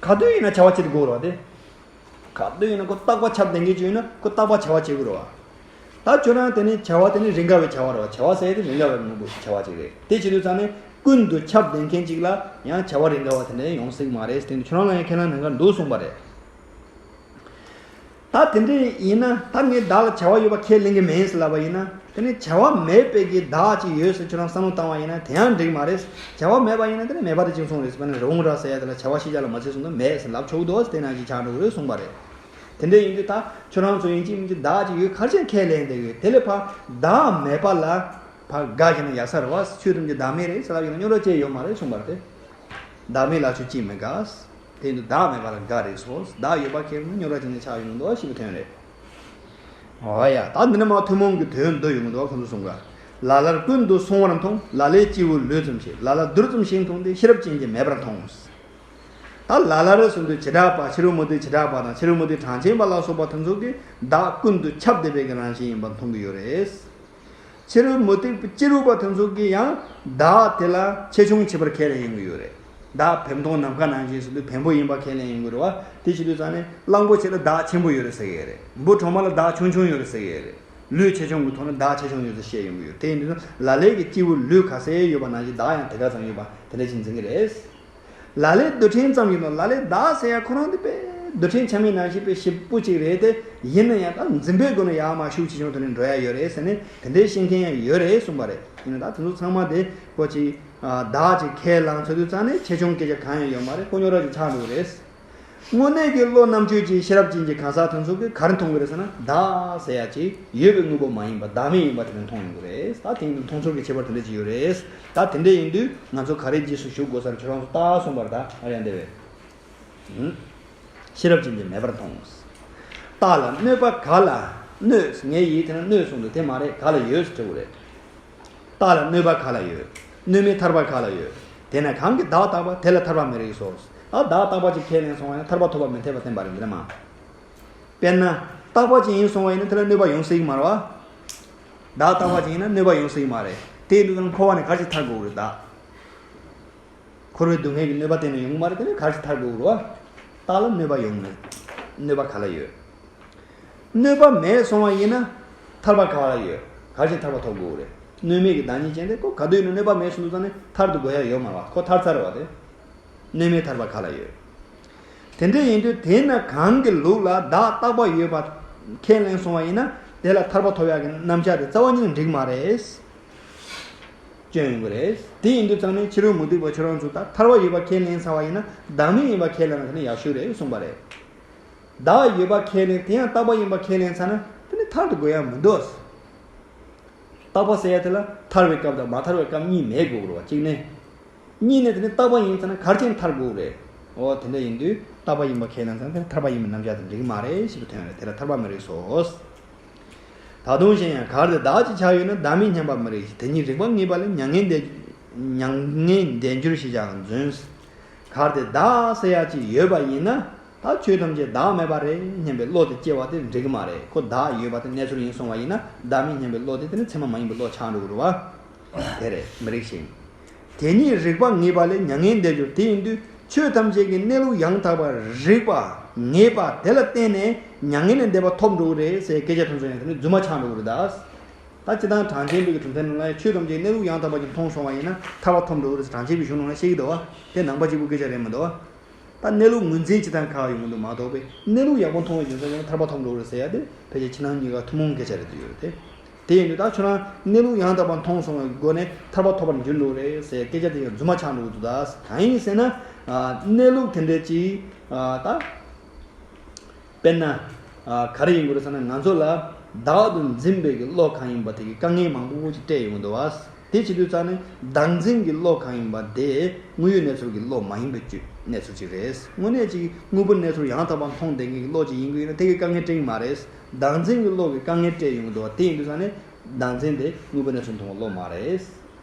ག་དུས་ཡིན་ན་བྱ་བ་བྱེད་དགོས་རེད་བ་དེ། ག་དུས་ཡིན་ན་ཁོ་རྟག་པ་ཁྱབ་ལྡན་མཁན་ཅིག་ཡོད་ན་ཁོ་རྟག་པ་བྱ་བ་བྱེད་དགོས་རེད་བ། ད་ཁྱོད་རང་དེ་ནི་བྱ་བ་དེ་ནི་རིགས་འགའ་བའི་བྱ་བ་རེད་བ། བྱ་བ་ཟེར་ཡ་དེ་རིགས་འགའ་བའི་དངོས་པོའི་བྱ་བ་ཅིག་རེད། དེ་བྱེད་དུས་ཙང་ནས་ཀུན་ཏུ་ཁྱབ་ལྡན་མཁན་ཅིག་ལ་ཡང་བྱ་བ་རིགས་འགའ་བ་དེ་འདྲ་ཡོང་སྲིད་མ་རེད། དེ་ནི་ཁྱོད་རང་ལ་ཡང་ཁས་ལེན་གནང་གར་འདུག་གསུངས་པ་རེད། ད་དེ་འདྲ་ཡིན་ན་ད་ངས་བདག་ལ་བྱ་བ་ཡོད་པ་ཁས་ལེན་གྱི་མིན་ཟེར་ལབ་པ་ཡིན་ན། དེ་ནི་བྱ་བ་མེད་པའི་གི་བདག་ཅིག་ཡོད་ཟེར་ཁྱོད་རང་བསམ་བློ་བཏང་བ་ཡིན་ན་དེ་ཡང་འགྲིག་མ་རེད། བྱ་བ་མེད་པ་ཡིན་ན་དེ་ནི་མེད་པ་དེ་གཅིག་མཚུངས་རེད་ཟེར་བ་ནི་རི་བོང་རྭ་ཟེར་ཡ་དེ་ལ་བྱ་བ་ཤེས་བྱ་ལ་མ་ཚད་གསུངས་ན་མེད་ཟེར་ལབ་ཆོག་གི་འདུག་དེ་ནང་བཞིན་ཆགས་འགྲོ་གི་རེད་གསུངས་པ་རེད། དེ་འདྲ་ཡིན་དུས་ད་ཁྱོད་རང་ཚོ་ཡིན་གཅིག་མིན་གཅིག་བདག་ཅིག་ཡོད་ཁ་ཤས་ཁས་ལེན་བསྡད་ཡོད། དེ་ལས་ཕར་བདག་མེད་པ་ལ་ཕར་དགའ་བཞག་ན་ཡག་ས་རེད་བ། ཆོས་ཐམས་ཅད་བདག་མེད་རེད་ཟེར་ལབ་ཡོད་ན་རྙོག་དྲ་ཅི་ཡོད་མ་རེད་གསུངས་པ་རེད་དེ། བདག་མེད་ལ་ཆོས་ཅིས་མི་དགའ། དེ་ཡིན་དུས་བདག་མེད་པ་ལ་དགའ་རེད་སོ། བདག་ཡོད་པ་ཁས་ལེན་ན་རྙོག་དྲ་ཅི་ནས་ཆགས་ཡོང་འདུག་ཞེས་པའི་དོན་རེད། འོ་ཡ། ད་འདི་ནས་མར་ཐུན་མོང་གི་དོན་བསྡུ་ཡོང་གི་འདུག་ཁོང་ཚོ་གསུང་ག་ལ་ལར་ཀུན་ཏུ་སོང་བར་མཐོང་། ལ་ལས་སྐྱེས་བུ་ལུས་ཙམ་ཞིག་ལ་ལ་དུར་ཙམ་ཞིག་མཐོང་སྟེ། ཤེས་རབ་ཅན་གྱིས་མེད་པར་མཐོང་། ད་ལ་ལར་གསུངས་དུས་བྱེ་བྲག་པ། ཕྱི་རོལ་མུ་སྟེགས་བྱེ་བྲག་པ་དང་ཕྱི་རོལ་མུ་སྟེགས་གྲངས་ཅན་པ་ལ་སོགས་པ་དེ་ཚོ་གིས་བདག་ཀུན་ཏུ་ཁྱབ་བསྡད་པའི་གི་རང་བཞིན་ཡིན་པར་མཐོང་གི་ཡོད་རེད། ཕྱི་རོལ་མུ་སྟེགས་ཅི་རིགས་པ་དེ་ཚོ་གིས་ཡང་བདག་དེ་ལ་ཆེ་ཆུང་ཕྱེ་བར་ཁས་ལེན་ཡོང་གི་ཡོད་རེད། བདག་བེམ་ཐོག་ནམ་མཁའ་ནང་བཞིན་ཟེར་དུས་བེམ་པོ་ཡིན་པ་ཁས་ལེན་ཡོང་གི་རེད་བ། དེ་བྱེད་དུས་ཙང་ནས་གླང་པོ་ཆེ་ལ་བདག་ཆེན་པོ་ཡོད་རེད་ཟེར་གི་རེད། འབུ་གྲོག་མ་ལ་བདག་ཆུང་ཆུང་ཡོད་རེད་ཟེར་གི་རེད། ལུས་ཆེ་ཆུང་གི་ཐོག་ནས་བདག་ཆེ་ཆུང་ཡོད་ཚུལ་བཤད་ཡོང་གི་ཡོད། དེ་ཡིན་དུས་ལ་ལས་ཀྱི་སྐྱེས་བུ་ལུས་ག་ཚད་ཡོད་པ་ནང་བཞིན་བདག་ཡང་དེ་ག་ཙམ་ཡོད་པ་དེ་འདྲ་ཞིག་འཛིན་གི་རེད། ལ་ལས་རྡུལ་ཕྲན་ཙམ་ཡིན་ནོ། ལ་ལས་བདག་ཟེར་ཡ་ཁོ་རང་དེ་དཔེ་རྡུལ་ཕྲན་ཆ་མེད་ནང་བཞིན་དཔེ་ཞིབ་པོ་ཅིག་རེད་དེ། ཡིན་ན་ཡང་ད་འཛིན་པའི་སྒོ་ནས་ཡར་མར་ཤུགས་ཆེ་ཆུང་དེ་ནས་འགྲོ་ཡ་ཡོད་རེད་ཟེར་ནས་དེ་འདྲའི་ཤེས་མཁན་ཡང་ཡོད་རེད་གསུངས་པ་རེད། ཡིན་ན་ད་དེ་ཚོ་ཚང་མ་དེ་ཁོ་ཅིག་བདག་ཅིག་ཁས་བླངས་ཚར་དུས་ཙང་ནས་ཆེ་ཆུང་སྐད་ཆ་གང་ཡང་ཡོད་མ་རེད། ཁོ་རྙོག་དྲ་ཅིག་ཆགས་འགྲོ་གི་རེད། དངོས་གནས་ཀྱི་བློ་རྣམ་དཔྱོད་ཀྱི་ཤེས་རབ་ཅན་གྱི་གང་ཟག་དེ་ཚོ་གིས་ག་རེ་མཐོང་གི་རེད་ཟེར་ན། བདག་ཟེར་ཡ་ཅིག་ཡོད་པའི་དངོས་པོ་མ་ཡིན་པ། བདག་མེད་ཡིན་པ་དེ་ནས་མཐོང་ཡོང་གི་རེད། ད་དེ་ཡིན་དུས་མཐོང་ཚུལ་གྱི་ཁྱད་པར་དེ་འདྲ་ཅིག་ཡོད་རེད། ད་དེ་འདྲ་ཡིན་དུས་ང་ཚོ་ག་རེ་རྗེས་སུ་ཞུགས་དགོས་ས་རེད། ཁྱོད་རང་ཚོ་ད་གསུངས་པ་རེད། ད་ཨ་ཡ་འདི་བས། ཤེས་རབ་ཅན་གྱིས་མེད་པར་མཐོང་། བདག་ལ་གནོད་པ་ག་ལ་གནོད། ངའི་ཡིད་དེ་ན་གནོད་གསུངས་འདུག་དེ་མ་རེད། ག་ལ་ཡོད་ཟེར་དྲི་བ་རེད། བདག་ལ་གནོད་པ་ག་ལ་ཡོད། གནོད་མི་ཐར་པ་ག་ལ་ཡོད། དེས་ན་གང་གིས་བདག་རྟག་པ་དེ་ལ་ཐར་པ་མི་རིགས་སོ། ད་བདག་རྟག་པ་ཅིག་ཁས་ལེན་སོང་བ་ཡིན་ན་ཐར་པ་ཐོབ་པ་མི་འཐད་པ་བསྟན་པ་རེད། འདི་ལ་མ། དཔེར་ན་རྟག་པ་ཅིག་ཡིན་སོང་བ་ཡིན་ན་དེ་ལ་གནོད་པ་ཡོང་སྲིད་ཀྱི་མ་རེད་བ། བདག་རྟག་པ་ཅིག་ཡིན་ན་གནོད་པ་ཡོང་སྲིད་ཀྱི་མ་རེད། དེ་ཡིན་དུས་ཙང་འཁོར་བ་ནས་ག་རེ་ཞིག་ཐར་དགོས་རེད། བདག་འཁོར་བའི་སྡུག་བསྔལ་གྱི་གནོད་པ་གཏན་ནས་ཡོང་གི་མ་རེད། དེ་ནས་ག་རེ་ཞིག་ཐར་དགོས་རེད་བ། བདག་ལ་གནོད་པ་ཡོང་མེད། གནོད་པ་ག་ལ་ཡོད། གནོད་པ་མེད་སོང་བ་ཡིན་ན་ཐར་པ་ག་ལ་ཡོད། ག་རེ་བྱས་ཐར་པ་ཐོབ་དགོས་རེད། གནོད་མེད་ཀྱི་བདག་ཉིད་ཅན་དེ་ཁོ་ག་དུས་ཡིན་ན་གནོད་པ་མེད་སོང་དུས་ཙང་ནས་ཐར་དུ་དགོས་ཡ་ཡོད་མ་རེད་བ། ཁོ་ཐར་ཚར་རེད་བ་དེ། གནོད་མེད་ཐར་པ་ག་ལ་ཡོད། དེ་འདྲ་ཡིན་དུས་དེས་ན་གང་གི་ལུགས་ལ་བདག་རྟག་པ་ཡོད་པ་ཁས་ལེན་སོང་བ་ཡིན་ན་དེ་ལ་ཐར་པ་ཐོབ་ཡག་གི་རྣམ་གཞག་དེ་རྩ་བ་ཉིད་ནས་འགྲིག་མ་རེད། སྐྱོན་ཡོང་གི་རེད། དེ་ཡིན་དུས་ཙང་ནས་ཕྱི་རོལ་མུ་སྟེགས་པ་ཁྱོད་རང་ཚོ་ད་ཐར་པ་ཡོད་པ་ཁས་ལེན་ཚར་བ་ཡིན་ན་བདག་མེད་ཡིན་པ་ཁས་ལེན་ན་དེ་ནི་ཡག་ཤོས་རེད་གསུངས་པ་རེད། བདག་ཡོད་པ་ཁས་ལེན། དེ་ཡང་རྟག་པ་ཡིན་པ་ཁས་ལེན་ཚར་ན་དེ་ནི་ཐར་དུ་དགོས་ཡ་མི་འདུག་རྟག་པ་ཟེར་ཡ་དེ་ལ་ཐར་བའི་སྐབས་དང་མ་ཐར་བའི་སྐབས་གཉིས་མེད་དགོས་རེད་བ། གཅིག་ནས། གཉིས་ནས་དེ་ནི་རྟག་པ་ཡིན་ཚར་ན་ག་རེ་བྱས་ནས་ཐར་དགོས་རེད། འོ་དེ་འདྲ་ཡིན་དུས་རྟག་པ་ཡིན་པ་ཁས་ལེན་ཚར་ན་དེ་ནི་ཐར་པ་ཡིན་པའི་རྣམ་གཞག་དེ་འགྲིག་གི་མ་རེད་ཞེས་པའི་དོན་རེད། དེ་ལ་ཐར་པ་མི་རིགས་སོ། ད་དུང་གཞན་ཡང་གལ་ཏེ་བདག་ཅེས་བྱ་བ་ཡོད་ན་བདག་མེད་སྙམ་པ་མི་རིགས་ཤིང་། དེ་ཉིད་རིགས་པ་ངེས་པ་ལས་མྱ་ངན་འདས། མྱ་ངན་འདས་འགྱུར་ཞེས་བྱ་བ་འཛིན། གལ་ཏེ་བདག་ཟེར་ཡ་ཅིག་ཡོད་པ་ཡིན་ན་ད་ཆོས་ཐམས་ཅད་བདག་མེད་པ་རེད་སྙམ་པའི་བློ་དེ་སྐྱེ་བ་དེ་འགྲིག་གི་མ་རེད། ཁོ་བདག་ཡོད་པ་དེ་གནས་ཚུལ་ཡིན་སོང་བ་ཡིན་ན་བདག་མེད་སྙམ་པའི་བློ་དེ་དེ་ནི་མཚན་མ་མ་ཡིན་པའི་བློ་ཆགས་འགྲོ་གི་རེད་བ། དེ་རེད་མི་རིགས་ཤིང་། དེ་ཉིད་རིགས་པ་ངེས་པ་ལས་མྱ་ངན་འདས་འགྱུར། དེ་ཡིན་དུས་ཆོས་ཐམས་ཅད་ཀྱི་གནས་ལུགས་ཡང་དག་པ་རིགས་པ་ངེས་པ་དེ་ལ་བརྟེན་ནས་མྱ་ངན་ལས་འདས་པ་ཐོབ་འགྲོ་གི་རེད་ཟེར་སྐད་ཆ་ཐོན་སོང་ཡང་དེ་ནི་རྫུན་མ་ཆགས་འགྲོ་གི་རེད་ད། ད་སྤྱིར་བཏང་གྲངས་ཅན་པའི་གི་གྲུབ་མཐའི་ནང་ལ་ཆོས་ཐམས་ཅད་གནས་ལུགས་ཡང་དག་པ་ཅིག་མཐོང་སོང་བ་ཡིན་ན་ཐར་པ་ཐོབ་འགྲོ་གི་རེད་ཟེར་གྲངས་ཅན་པའི་གཞུང་ནང་ལ་བཤད་ཀྱི་འདུག་བ། དེ་ནང་པ་གཅིག་པུ་སྐད་ཆ་རེད་མི་འདུག་བ། ད་གནས་ལུགས་ངོས་འཛིན་བྱེད་སྟངས་ཁག་ཡོང་གི་འདུག་མ་གཏོགས་པའི་གནས་ལུགས་ཡག་པོ་མཐོང་བའི་རྒྱུ་མཚན་ལ་ཐར་པ་ཐོབ་འགྲོ་གི་རེད་ཟེར་ཡ་དེ་ཕལ་ཆེར་ཕྱི་ནང་གཉིས་ཀ་ཐུན་མོང་སྐད་ཆ་རེད་འདུག་ཡོད་རེད་དེ། དེ་ཡིན་དུས་ད་ཁྱོད་རང་གནས་ལུགས་ཡང་དག་པ་མཐོང་སོང་བའི་སྒོ་ནས་ཐར་པ་ཐོབ་པར་འགྱུར་འགྲོ་རེད་ཟེར་སྐད་ཆ་དེ་ཡང་རྫུན་མ་ཆགས་འགྲོ་གི་འདུག་ད་གང་ཡིན་ཟེར་ན། གནས་ལུགས་དེ་འདྲ་ཅིག་ད། དཔེར་ན། ག་རེ་ཡིན་དགོས་རེད་ཟེར་ན་ང་ཚོ་ལ་བདག་ཏུ་འཛིན་པའི་གི་བློ་གང་ཡིན་པ་དེ་གི་དཀའ་ངལ་མང་པོ་ཅིག་སྤྲད་ཡོང་གི་འདུག་བ། དེ་བྱེད་དུས་ཙང་ནས་བདག་འཛིན་གྱི་བློ་གང་ཡིན་པ་དེ་དངོས་ཡོད་གནས་ཚུལ་གྱི་བློ་མ་ཡིན་པའི་གནས་ཚུལ་ཅིག་རེད། དངོས་གནས་ཅིག་དངོས་པོ་གནས་ཚུལ་ཡང་དག་པར་མཐོང་བསྡད་མཁན་གྱི་བློ་ཅིག་ཡིན་དགོས་ཡིན་ན་དེ་གི་དཀའ་ངལ་སྤྲད་ཀྱི་མ་རེད། བདག་འཛིན་གྱི་བློ་གི་དཀའ་ངལ་སྤྲད་ཡོང་གི་འདུག་བ། དེ་ཡིན་དུས་ཙང་ནས་བདག་འཛིན་དེ་དངོས་པོ་གནས་ཚུལ་མཐོང་བའི་བློ་མ་རེད།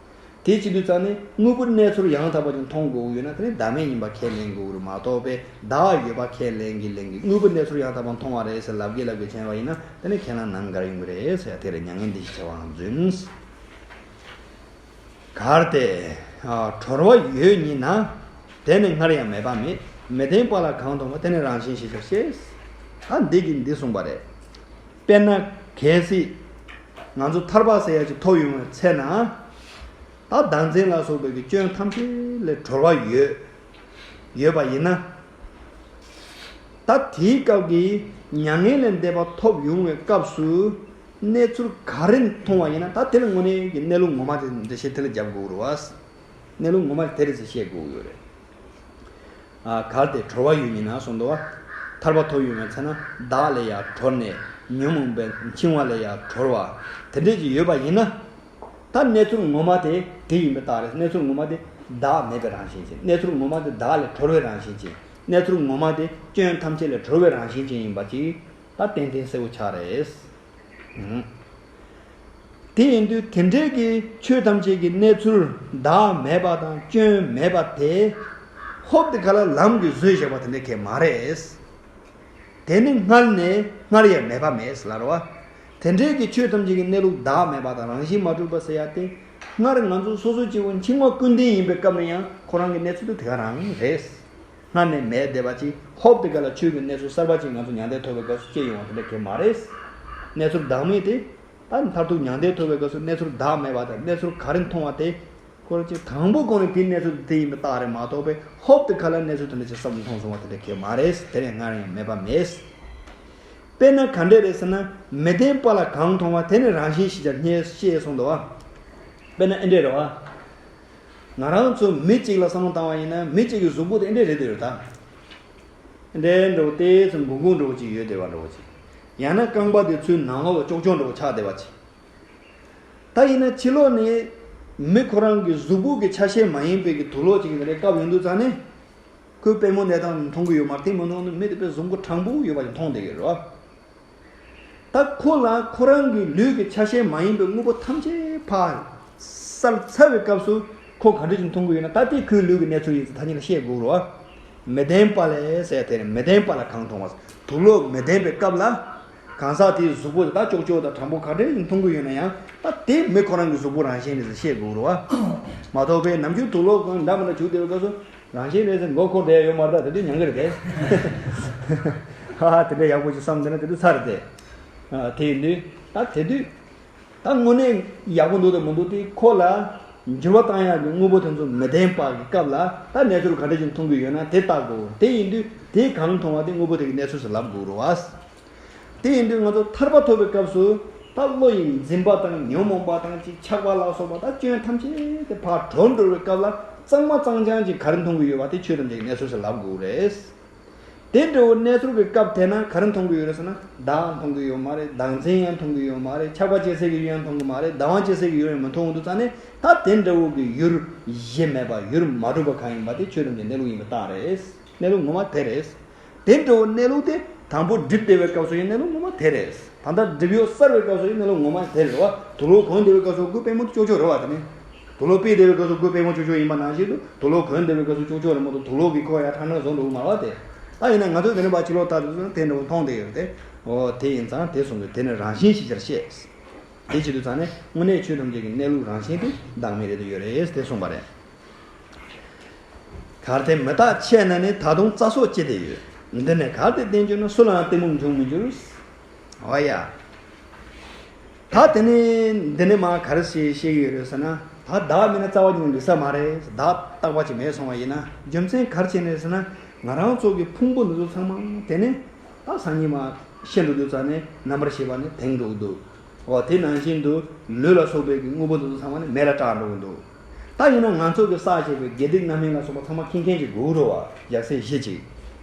དེ་བྱེད་དུས་ཙང་ནས་དངོས་པོ་གནས་ཚུལ་ཡང་དག་པ་ཅིག་མཐོང་དགོས་ཡོད་ན་དེ་ནི་བདག་མེད་ཡིན་པ་ཁས་ལེན་དགོས་རེད་མ་གཏོགས་པའི་བདག་ཡོད་པ་ཁས་ལེན་གྱི་ལེན་གྱི་དངོས་པོ་གནས་ཚུལ་ཡང་དག་པ་མཐོང་བ་རེད་ཟེར་ལབ་གི་ལབ་གི་བྱས་པ་ཡིན་ན་དེ་ནི་ཁས་བླངས་ནམ་དགར་ཡོང་གི་རེད་ཟེར་ཡ་དེ་རེད། མྱ་ངན་འདས་ཞེས་བྱ་བའང་རྫུན། གལ་ཏེ། གྲོལ་བ་ཡོད་ཉིད་ན། དེ་ནི་སྔར་ཡང་མེད་པ་མེད། མི་ལྡན་པ་ལ་གང་མཐོང་བ། དེ་ནི་རང་བཞིན་ཞེས་བྱ་ཞེས། ད་འདི་གིས་འདི་གསུངས་པ་རེད། དཔེར་ན། གལ་སྲིད། ང་ཚོ་ཐར་པ་ཟེར་ཡ་ཅིག་ཐོབ་ཡོང་བའི་ཚེ་ན། ད་བདག་འཛིན་ལ་སོགས་པའི་གི་སྐྱོན་ཐམས་ཅད་ལས་གྲོལ་བ་ཡོད། ཡོད་པ་ཡིན་ན། ད་དེའི་སྐབས་ཀྱི་མྱ་ངན་ལས་འདས་པ་ཐོབ་ཡོང་བའི་སྐབས་སུ་གནས་ཚུལ་ག་རེ་མཐོང་བ་ཡིན་ན་ད་དེ་ལ་དངོས་གནས་ཀྱི་གནས་ལུགས་ངོ་མ་དེ་འགྲེལ་བཤད་དེ་ལ་རྒྱབ་དགོས་རེད་བ། གནས་ལུགས་ངོ་མ་དེ་རེད་ཟེར་བཤད་དགོས་ཡོད་རེད། ཨ། གལ་ཏེ་གྲོལ་བ་ཡོད་ཉིད་ན་གསུངས་འདུག་བ། ཐར་པ་ཐོབ་ཡོང་བའི་ཚེ་ན་བདག་ལས་ཡང་གྲོལ་ནས་ཉོན་མོངས་པའི་འཆིང་བ་ལས་ཡང་གྲོལ་བ་དེ་འདྲས་ཅིག་ཡོད་པ་ཡིན་ན། ད་གནས་ཚུལ་ངོ་མ་དེ་དེ་ཡིན་པའི་རྟགས་རེད། གནས་ཚུལ་ངོ་མ་དེ་བདག་མེད་པའི་རང་བཞིན་ཅན། གནས་ཚུལ་ངོ་མ་དེ་བདག་ལས་གྲོལ་བའི་རང་བཞིན་ཅན། གནས་ཚུལ་ངོ་མ་དེ་སྐྱོན་ཐམས་ཅད་ལས་གྲོལ་བའི་རང་བཞིན་ཅན་ཡིན་པ་ཅིག་ད་ཏན་ཏན་གསལ་པོ་ཆགས་རེད། དེ་ཡིན་དུས་དེ་འདྲའི་གི་ཆོས་ཐམས་ཅད་ཀྱི་གནས་ཚུལ་བདག་མེད་པ་དང་སྐྱོན་མེད་པ་དེ་ཧོབ་དེ་ག་ལ་ལམ་གྱིས་བཟོས་བཞག་པ་དེ་འདྲ་གང་ཡང་མ་རེད། དེ་ནི་སྔར་ནས་སྔར་ཡང་མེད་པ་མེད་ཟེར་ལབ་རེད་བ། དེ་འདྲའི་གི་ཆོས་ཐམས་ཅད་ཀྱི་གནས་ལུགས་བདག་མེད་པ་དང་རང་བཞིན་མ་གྲུབ་པ་ཟེར་ཡ་དེ། སྔར་ང་ཚོ་སོ་སོ་སྐྱེ་བོ་འཆིང་བ་ཀུན་ལྡན་ཡིན་པའི་སྐབས་ལ་ཡང་ཁོ་རང་གི་གནས་ཚུལ་དེ་དེ་ག་རང་རེད། སྔར་ནས་མེད་བསྡད་པ་ཅིག་ཧོབ་དེ་ག་ལ་ཆོས་ཀྱི་གནས་ཚུལ་གསར་པ་ཅིག་ང་ཚོ་མྱང་འདས་ཐོབ་པའི་སྐབས་སུ་སྐྱེ་ཡོང་བ་དེ་འདྲ་གང་ཡང་མ་རེད། གནས་ཚུལ་བདག་མེད་དེ། ད་མཐར་ཐུག་མྱང་འདས་ཐོབ་པའི་སྐབས་སུ་གནས་ཚུལ་བདག་མེད་པ་དང་གནས་ཚུལ་ག་རེ་མཐོང་བ་དེ། ཁོ་རང་ཚོས་དང་པོ་གོང་ནས་དེའི་གནས་ཚུལ་དེ་ཡིན་པའི་རྟགས་རེད་མ་གཏོགས་པའི་ཧོབ་ཏེ་ཁ་ལ་གནས་ཚུལ་དེ་འདྲ་ཅིག་བསམ་བློ་ཐོངས་སོང་བ་དེ་འདྲ་གང་ཡང་མ་རེད། དེ་ཡང་སྔར་ཡང་མེད་པ་མེད། དཔེར་ན་ག་འདྲས་རེད་ཟེར་ན། མི་ལྡན་པ་ལ་གང་མཐོང་བ་དེ་ནི་རང་བཞིན་ཤེས་བྱར་བཤད་གསུངས་འདུག་བ། དཔེར་ན་ཨེ་འདྲས་རེད་བ། ང་རང་ཚོ་མི་གཅིག་ལ་བསམ་བློ་བཏང་བ་ཡིན་ན་མི་གཅིག་གི་གཟུགས་པོ་དེ་ཨེ་འདྲས་རེད་འདུག་ད། ཨེ་འདྲས་འདྲ་བོ་དེ་ཚོ་འགུང་འགུང་འདྲ་བོ་ཅིག་ཡོད་བསྡད་པ་འདྲ་བོ་ཅིག་ཡང་ན་རྐང་པ་དེ་ཚོའི་ནང་ལོགས་ལ་ཀྱོག་ཀྱོག་འདྲ་བོ་ཆགས་བསྡད་པ་ཅིག་ད་ཡིན་ན་ཕྱི་ལོགས་ནས་མི་ཁོ་རང་གི་གཟུགས་པོ་གི་ཆ་ཤས་མ་ཡིན་པའི་གི་དུག་ལོག་ཅིག་གི་རེ་བཀབ་ཡོང་དུས་ཙང་ནས། ཁོའི་པུས་མོ་གནས་སྟངས་མཐོང་གི་ཡོད་མ་རེད། དེ་མི་མཐོང་ནས་མི་དེ་པའི་གཟུགས་པོ་དྲང་པོ་ཡོད་པ་ཞིག་མཐོང་བསྡད་ཀྱི་རེད་བ། ད་ཁོ་ལ་ཁོ་རང་གི་ལུས་ཀྱི་ཆ་ཤས་མ་ཡིན་པའི་དངོས་པོ་ཐམས་ཅད་ཕར་བསལ་ཚར་བའི་སྐབས་སུ་ཁོ་ག་འདྲ་ཞིག་མཐོང་གི་ཡོད་ན། ད་དེ་ཁོའི་ལུས་ཀྱི་གནས་ཚུལ་ཡིན་ཚེ་ཐ་སྙད་ལ་བཤད་དགོས་རེད་བ། མི་ལྡན་པ་ལས་ཟེར་དེ་རེད། མི་ལྡན་པ་ལ་གང་མཐོང་བ། དུག་ལོག་མི་ལྡན་པའི་སྐབས་ལ། གང་ཟག་དེའི་གཟུགས་པོ་དེ་ད་ཀྱོག་ཀྱོག་དང་དྲང་པོ་ག་འདྲས་མཐོང་གི་ཡོད་ན་ཡང་། ད་དེ་མི་ཁོ་རང་གི་གཟུགས་པོ་རང་བཞིན་རེད་ཟེར་བཤད་དགོས་རེད་བ། མ་གཏོགས་པའི་ནམ་རྒྱུན་དུག་ལོག་གང་འདྲ་མི་འདྲ་བྱུག་བསྡད་པའི་སྐབས་སུ་རང་བཞིན་རེད་ཟེར་མགོ་འཁོར་བསྡད་ཡོད་མ་རེད། ད་དེ་དུས་མྱང་གི་རེད་དེ། ཧ་ཧ། དེ་འདྲ་ཡག་པོ་ཞིག་བསམ་བསྡད་ན་དེ་དུས་ཚར་རེད་དེ། དེ་ཡིན་དུས་ད་དེ་དུས། ད་དངོས་གནས་ཡག་པོ་འདུག་དང་མི་འདུག་དེ་ཁོ་ལ་འགྱུར་བ་བཏང་ཡག་གི་དངོས་པོ་དེ་ཚོ་མི་ལྡན་པ་གི་སྐབས་ལ་ད་གནས་ཚུལ་ག་འདྲ་ཞིག་མཐོང་གི་ཡོད་ན་དེ་བལྟ་དགོས། དེ་ཡིན་དུས་དེ་གང་མཐོང་བ་དེ་དངོས་པོ་དེ་གི་གནས་ཚུལ་ཟེར་ལབ་དགོས་རེད་བ། དེ་ཡིན་དུས་ང་ཚོ་ཐར་པ་ཐོབ་པའི་སྐབས་སུ་ད་བློ་ཡི་འཛིན་པ་དང་ཉོན་མོངས་པ་དང་ཅིག་ཆགས་པ་ལ་སོགས་པ་ད་སྐྱོན་ཐམས་ཅད་དེ་ཕར་གྲོལ་འགྲོ་བའི་སྐབས་ལ་གཙང་མ་གཙང་རྐྱང་ཅིག་ག་རེ་མཐོང་གི་ཡོད་པ་དེ་ཆོས་ཐམས་ཅད་ཀྱི་གནས་ཚུལ་ཟེར་ལབ་དགོས་རེད། དེ་འདྲ་བོ་གནས་ཚུལ་གྱི་སྐབས་དེ་ན་ག་རེ་མཐོང་གི་ཡོད་རེད་ཟེར་ན། བདག་མཐོང་གི་ཡོད་མ་རེད། བདག་འཛིན་ཡང་མཐོང་གི་ཡོད་མ་རེད། ཆགས་པ་སྐྱེ་སའི་གི་ཡུལ་ཡང་མཐོང་གི་མ་རེད། བདག་དབང་སྐྱེ་སའི་གི་ཡུལ་ཡང་མི་མཐོང་འདུག་ཙང་ནས་ད་དེ་འདྲ་བོ་གི་ཡུལ་གཞི་མེད་པ་ཡུལ་མ་གྲུབ་པ་གང་ཡིན་པ་དེ་ཆོས་ཐམས་ཅད་གནས་ལུགས་ཡིན་པའི་རྟགས་རེད། གནས་ལུགས་ངོ་མ་དེ་རེད། དེ་འདྲ་བོ་གནས་ལུགས་དེ་དང་པོ་སྒྲིབ་བསྡད་པའི་སྐབས་སུ་ཡང་གནས་ལུགས་ངོ་མ་དེ་རེད། ད་ལྟ་སྒྲིབ་གཡོགས་གསར་བའི་སྐབས་སུ་ཡང་གནས་ལུགས་ངོ་མ་དེ་རེད་བ། དུག་ལོག་གོན་བསྡད་པའི་སྐབས་སུ་ཁོའི་པུས་མོ་དེ་ཀྱོག་ཀྱོག་རེད་བ། དེ་ནི། དུག་ལོག་ཕུད་བསྡད་པའི་སྐབས་སུ་ཁོའི་པུས་མོ་ཀྱོག་ཀྱོག་ཡིན་པ་ནང་བཞིན་དུ་དུག་ལོག་གོན་བསྡད་པའི་སྐབས་སུ་ཀྱོག་ཀྱོག་རེད་མ་གཏོགས་དུག་ལོག་གིས་ཁོ་ཡར་ཁྲག་ནག་བཟོ་འགྲོ་གི་མ་རེད་བ། དེ་ད་ཡིན་ན་ང་ཚོས་དེ་ནས་ཕར་ཕྱི་ལོགས་ལྟ་དུས་ཙང་དེ་འདྲ་བོ་མཐོང་བསྡད་ཡོད་རེད་དེ། འོ་དེ་ཡིན་ཙང་དེ་གསུངས་ཏེ་དེ་ནི་རང་བཞིན་ཤེས་བྱར་བཤད། དེ་བྱེད་དུས་ཙང་ནས་དངོས་གནས་ཆོས་ཐམས་ཅད་ཀྱི་གནས་ལུགས་རང་བཞིན་དེ་བདག་མེད་རེད་དུ་ཡོད་རེད་དེ་གསུངས་པ་རེད། གལ་ཏེ་མི་རྟག་ཆད་ན་ནི་ད་དུང་རྩ་སྲོག་ཅི་སྟེ་ཡོད། འདི་ནི་གལ་ཏེ་བདེན་གྱུར་ན་སུ་ལའང་གཏི་མུག་འབྱུང་མི་འགྱུར། འོ་ཡ། ད་དེ་ནི་འདི་ནི་མ་ག་རེ་ཞིག་བཤད་ཀྱི་ཡོད་རེད་ཟེར་ན། ད་བདག་མེད་ན་རྩ་བ་ཉིད་ནས་འགྲིག་ས་མ་རེད། བདག་རྟག་པ་ཅིག་མེད་སོང་བ་ཡིན་ན་རྒྱུ་མཚན་ག་རེ་བྱས་ནས་ཟེར་ན། ང་རང་ཚོ་གི་ཕུང་པོ་འདི་ཚོ་ཚང་མ་དེ་ནི་ད་སང་ཉིན་མ་ཤི་འགྲོ་དུས་ཙང་ནས་རྣམ་པར་ཤེས་པ་ནི་དེངས་འགྲོ་གི་འདུག་འོ་དེ་ནང་བཞིན་དུ་ལུས་ལ་སོགས་པའི་གི་དངོས་པོ་དེ་ཚོ་ཚང་མ་ནི་མེ་ལ་སྐྲག་འགྲོ་གི་འདུག་ད་ཡིན་ན་ང་ཚོ་གི་བསགས་བཞག་པའི་དགེ་སྡིག་རྣམ་སྨིན་ལ་སོགས་པ་ཚང་མ་ཁེངས་མཁན་གྱི་དགོས་རེད་བ། ཡ་སེ་བཞི་ཅིག་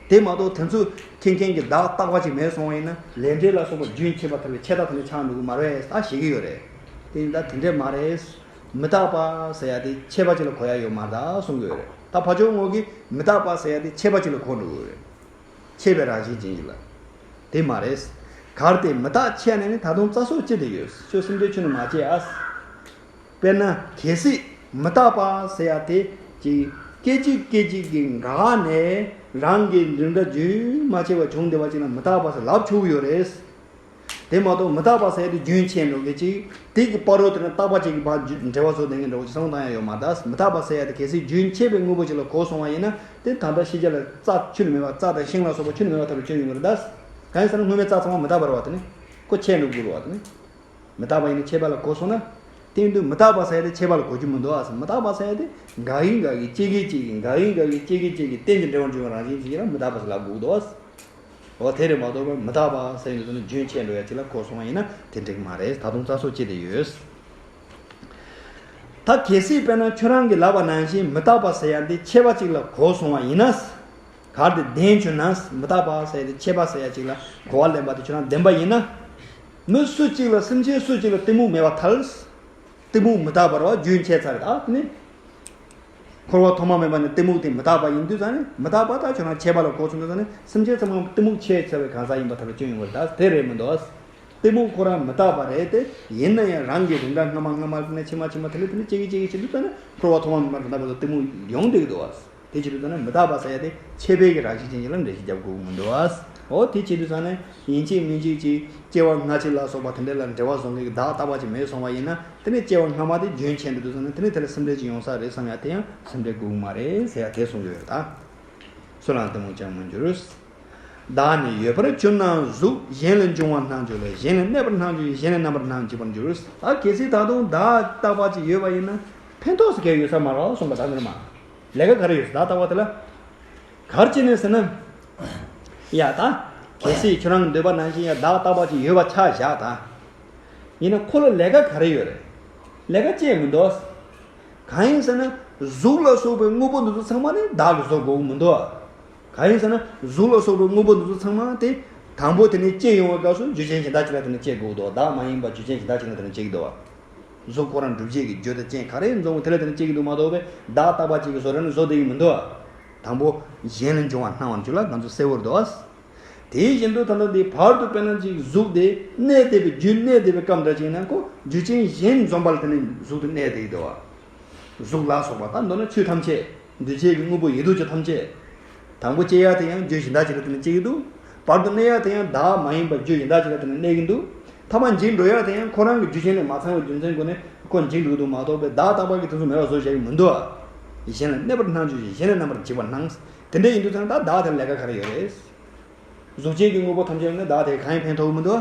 དེ་མ་གཏོགས་དེ་ཚོ་ཁེངས་མཁན་གྱི་བདག་རྟག་པ་ཅིག་མེད་སོང་བ་ཡིན་ན་ལས་འབྲས་ལ་སོགས་པ་རྒྱུན་ཆད་པ་ལྟ་བུའི་ཆད་ལྟ་དེ་འདྲ་ཆགས་འགྲོ་གི་མ་རེད་ད་བཤད་ཀྱི་ཡོད་རེད། དེ་ཡིན་ད་དེ་འདྲས་མ་རེད། མི་རྟག་པ་ཟེར་ཡ་དེ་ཆད་པ་ཅིག་ལ་གོ་ཡ་ཡོད་མ་རེད་ད་གསུང་གི་ཡོད་རེད། ད་ཕར་ཕྱོགས་ངོས་ཀྱིས་མི་རྟག་པ་ཟེར་ཡ་དེ་ཆད་པ་ཅིག་ལ་གོ་འགྲོ་གི་ཡོད་རེད། ཆད་པའི་རང་བཞིན་ཅན་ཞིག་ལ། དེ་མ་རེད། གལ་ཏེ་མི་རྟག་ཆད་ན་ནི་ད་དུང་རྩ་སྲོག་ཅི་སྟེ་ཡོད། ཁྱོད་སེམས་ཁྲལ་ཁྱོན་ནས་མ་བྱེད་ཨ། དཔེར་ན་གལ་སྲིད་མི་རྟག་པ་ཟེར་ཡ་དེ་ཅིག་སྐད་ཅིག་སྐད་ཅིག་གི་འགག་ནས་རང་གི་འབྲིང་སྒྲ་རྒྱུན་མ་ཆད་པ་བྱུང་བསྡད་པ་ཅིག་ལ་མི་རྟག་པ་ཟེར་ལབ་ཆོག་གི་ཡོད་རེད། དེ་མ་གཏོགས་མི་རྟག་པ་ཟེར་ཡ་དེ་རྒྱུན་ཆད་འགྲོ་གི་ཅིག་དེ་གི་བར་རོ་དེ་ནི་རྟག་པ་ཅིག་གི་བར་འབྲེལ་བ་བཟོ་བསྡད་མཁན་འདྲ་བོ་ཅིག་བསམ་བློ་བཏང་ཡ་ཡོད་མ་རེད། མི་རྟག་པ་ཟེར་ཡ་དེ་གལ་སྲིད་རྒྱུན་ཆད་པའི་དངོས་པོ་ཅིག་ལ་གོ་སོང་བ་ཡིན་ན་དེ་ད་ལྟ་ཤེས་བྱ་ལ་རྩྭ་ཆུ་ནི་མེད་པ་རྩྭ་དང་ཤིང་ལ་སོགས་པ་ཆུ་ནི་མེད་པ་ལྟ་བུ་ཆོས་ཡིན་པ་རེད་ད། གང་ཡིན་ཟེར་ན་སྔོན་མའི་རྩྭ་ཚང་མ་མི་རྟག་པ་རེད་བ། དེ་ནི་ཁོ་ཆད་འགྲོ་དགོས་རེད་བ། དེ་ནི་མི་རྟག་པ་ཡིན་ན་ཆད་པ་ལ་གོ་སོང་ན། དེ་ཡིན་དུས་མི་རྟག་པ་ཟེར་ཡ་དེ་ཆད་པ་ལ་གོ་རྒྱུ་མི་འདུག་ཨ་ཟེར། མི་རྟག་པ་ཟེར་ཡ་དེ་འགག་གིན་འགག་གིན་སྐྱེ་གིན་སྐྱེ་གིན་འགག་གིན་འགག་གིན་སྐྱེ་གིན་སྐྱེ་གིན་རྟེན་ཅིང་འབྲེལ་བར་འབྱུང་བའི་རང་བཞིན་ཅིག་ཡིན་ན་མི་རྟག་པ་ཟེར་ལབ་དགོས་འདུག་ཨ། འོ་དེ་རེད་མ་གཏོགས་པར་མི་རྟག་པ་ཟེར་ཡོང་དུས་ནི་རྒྱུན་ཆད་འགྲོ་ཡ་ཅིག་ལ་གོ་སོང་བ་ཡིན་ན་དེ་འགྲིག་མ་རེད། ད་དུང་རྩ་སྲོག་ཅི་སྟེ་ཡོད། ད་གལ་སྲིད་དཔེར་ན་ཁྱོད་རང་གིས་ལབ་པ་ནང་བཞིན་མི་རྟག་པ་ཟེར་ཡ་འདི་ཆད་པ་ཅིག་ལ་གོ་སོང་བ་ཡིན་ན། གལ་ཏེ་བདེན་བྱུང་ན། མི་རྟག་པ་ཟེར་ཡ་དེ་ཆད་པ་ཟེར་ཡ་ཅིག་ལ་གོ་བ་ལེན་པ་དེ་ཁྱོད་རང་བདེན་པ་ཡིན་ན། མི་སུ་གཅིག་ལ་སེམས་ཅན་སུ་གཅིག་ལ་གཏི་མུག་མེད་པར་ཐལ། གཏི་མུག་མི་རྟག་པ་རེད་བ། རྒྱུན་ཆད་ཚར་རེད། ད་དེ་ནི་འཁོར་བ་ཐོག་མ་མེད་པ་ནས་གཏི་མུག་དེ་མི་རྟག་པ་ཡིན་དུས་ཙང་ནི། མི་རྟག་པ་ད་ཁྱོད་རང་ཆད་པ་ལ་གོ་སོང་དུས་ཙང་ནི། སེམས་ཅན་ཚང་མ་གཏི་མུག་ཆད་ཚར་བའི་གང་ཟག་ཡིན་པ་ཐལ་སྐྱོན་ཡོང་གི་རེད། ད་དེ་རེད་མི་འདུག་གཏི་མུག་ཁོ་རང་མི་རྟག་པ་རེད་དེ། ཡིན་ན་ཡང་རང་གི་རིམ་གྲོ་སྔ་མ་སྔ་མ་ནས་ཕྱི་མ་ཕྱི་མ་དེ་ལས་དེ་ནས་སྐྱེ་གི་སྐྱེ་གི་བྱེད་དུས་ཙང་ནི། འཁོར་བ་ཐོག་མ་མེད་པ་ནས་ད་བར་དུ་གཏི་མུག་ཡོང་བསྡད་ཀྱི་འདུག་བ། དེ་བྱེད་དུས་ཙང་ནི་མི་རྟག་པ་ཟེར་ཡ་དེ་ཆད་པའི་གི་རང་བཞིན་ཅན་ཅིག་ལ་འགྲེལ་བཤད་རྒྱབ་དགོས་ཀྱི་མི་འདུག་བ། འོ་དེ་བྱེད་དུས་ཙང་ནི་ཡིན་གཅིག་མིན་གཅིག་ཅིག་སྐྱེ་བ་སྔ་ཕྱི་ལ་སོགས་པ་དེ་འདྲ་ལ་འབྲེལ་བ་བཟུང་མཁན་གྱི་བདག་རྟག་པ་ཅིག་མེད་སོང་བ་ཡིན་ན། དེ་ནས་སྐྱེ་བ་སྔ་མ་དེ་རྒྱུན་ཆད་འགྲོ་དུས་ཙང་ནི། དེ་ནས་དེ་ལ་སེམས་ཁྲལ་ཅིག་ཡོང་ས་རེད་བསམ་ཡ་དེ་ཡང་སེམས་ཁྲལ་དགོས་ཀྱི་མ་རེད་ཟེར་ཡ་དེ་གསུང་གི་ཡོད་ད། སུ་ལའང་གཏི་མུག་ཀྱང་མི་འགྱུར། བདག་ནི་ཡོད་པར་གྱུར་ནའང་གཟུགས། གཞན་ལས་འབྱུང་བ་སྣང་བྱུང་ལ། གཞན་ལས་གནས་པར་སྣང་བྱུང་། གཞན་ལས་རྣམ་པར་སྣང་འཇིག་པར་འགྱུར། ད་གལ་སྲིད་ད་དུང་བདག་རྟག་པ་ཅིག་ཡོད་པ་ཡིན་ན། ཕན་ཐོགས་སུ་གལ་ཡོད་ས་མ་རེད་གསུངས་པ་ད་ནི་མ། ལས་ཀ་ག་རེ་ཡོད་ས། བདག་རྟག་པ་དེ་ལ་ག་རེ་བྱས་ནས་ཟེར་ན། ཡ་ད། གལ་སྲིད་ཁྱོད་རང་གི་འདོད་པ་ནང་བཞིན་ཡ་བདག་རྟག་པ་ཅིག་ཡོད་པ་ཆ་བཞག་ད། ཡིན་ན་ཁོ་ལ་ལས་ཀ་ག་རེ་ཡོད་རེད། ལས་ཀ་ཅི་ཡང་མི་འདུག་གང་ཡིན་ཟེར་ན། གཟུགས་ལ་སོགས་པའི་དངོས་པོ་འདི་ཚོ་ཚང་མ་ནི་བདག་གིས་བཟོ་དགོས་ཀྱི་མི་འདུག་གང་ཡིན་ཟེར་ན། གཟུགས་ལ་སོགས་པའི་དངོས་པོ་འདི་ཚོ་ཚང་མ་དེ། དང་པོ་དེ་ནས་སྐྱེ་ཡོང་བའི་སྐབས་སུ་རྒྱུ་ཅན་གཞན་དག་ཅིག་ལ་དེ་ནས་སྐྱེ་དགོས་འདུག་བདག་མ་ཡིན་པ་རྒྱུ་ཅན་གཞན་དག་ཅིག་ལ་དེ་ནས་སྐྱེ་གི་འདུག་གཟུགས་ཁོ་རང་སྒྲུབ་བྱེད་ཀྱི་རྒྱུ་དང་རྐྱེན་ག་རེ་འཛོམས་དེ་ལ་དེ་ནས་སྐྱེ་གི་འདུག་མ་གཏོགས་པས། བདག་རྟག་པ་ཅིག་གིས་བཟོ་ར་ནས་བཟོ་བསྡད་ཀྱི་མི་འདུག་དང་པོ་གཞན་ལས་འབྱུང་བ་སྣང་བར་འགྱུར་ལ་ང་ཚོ་གསལ་བོར་འདུག་དེ་བཞིན་དུ་ད་ལྟ་འདི་བར་དུ་དཔེར་ན་ཅིག་གཟུགས་དེ་གནས་བསྡད་པའི་རྒྱུན་གནས་བསྡད་པའི་སྐབས་འདྲ་ཅིག་ན། ཁོ་རྒྱུ་རྐྱེན་གཞན་འཛོམས་པ་ལ་དེ་ནས་གཟུགས་དེ་གནས་བསྡད་ཀྱི་འདུག་གཟུགས་ལ་སོགས་པ་ད་མདོར་ན་ཆོས་ཐམས་ཅད། འདུས་བྱས་ཀྱི་དངོས་པོ་ཡོད་དོ་ཅོག་ཐམས་ཅད། དང་པོ་སྐྱེ་ཡ་དེ་ཡང་རྒྱུ་གཞན་དག་ཅིག་ལ་དེ་ནས་སྐྱེ་གི་འདུག་བར་དུ་གནས་ཡ་དེ་ཡང་བདག་མ་ཡིན་པ་རྒྱུ་གཞན་དག་ཅིག་ལ་དེ་ནས་གནས་ཀྱི་འདུག་མཐའ་མ་འཇིག་འགྲོ་ཡ་དེ་ཡང་ཁོ་རང་གི་རྒྱུ་རྐྱེན་ལས་མ་ཚང་བའི་རྒྱུ་མཚན་སྒོ་ནས་ཁོ་འཇིག་འགྲོ་གི་འདུག་མ་གཏོགས་པས་བདག་རྟག་པ་གིས་དེ་ཚོ་མེད་པར་བཟོ་བཞག་གི་མི་འདུག་གཞན་ལ་གནས་པར་སྣང་བྱུང་ཞིང་། གཞན་ལས་རྣམ་པར་འཇིག་པར་སྣང་། དེ་འདྲ་ཡིན་དུས་ཙང་ད་བདག་དེར་ལས་ཀ་ག་རེ་ཡོད་རེད། གཟུགས་ཅན་གྱི་དངོས་པོ་ཐམས་ཅད་ནི་བདག་དེར་གང་ཡང་ཕན་ཐོགས་གི་མི་འདུག་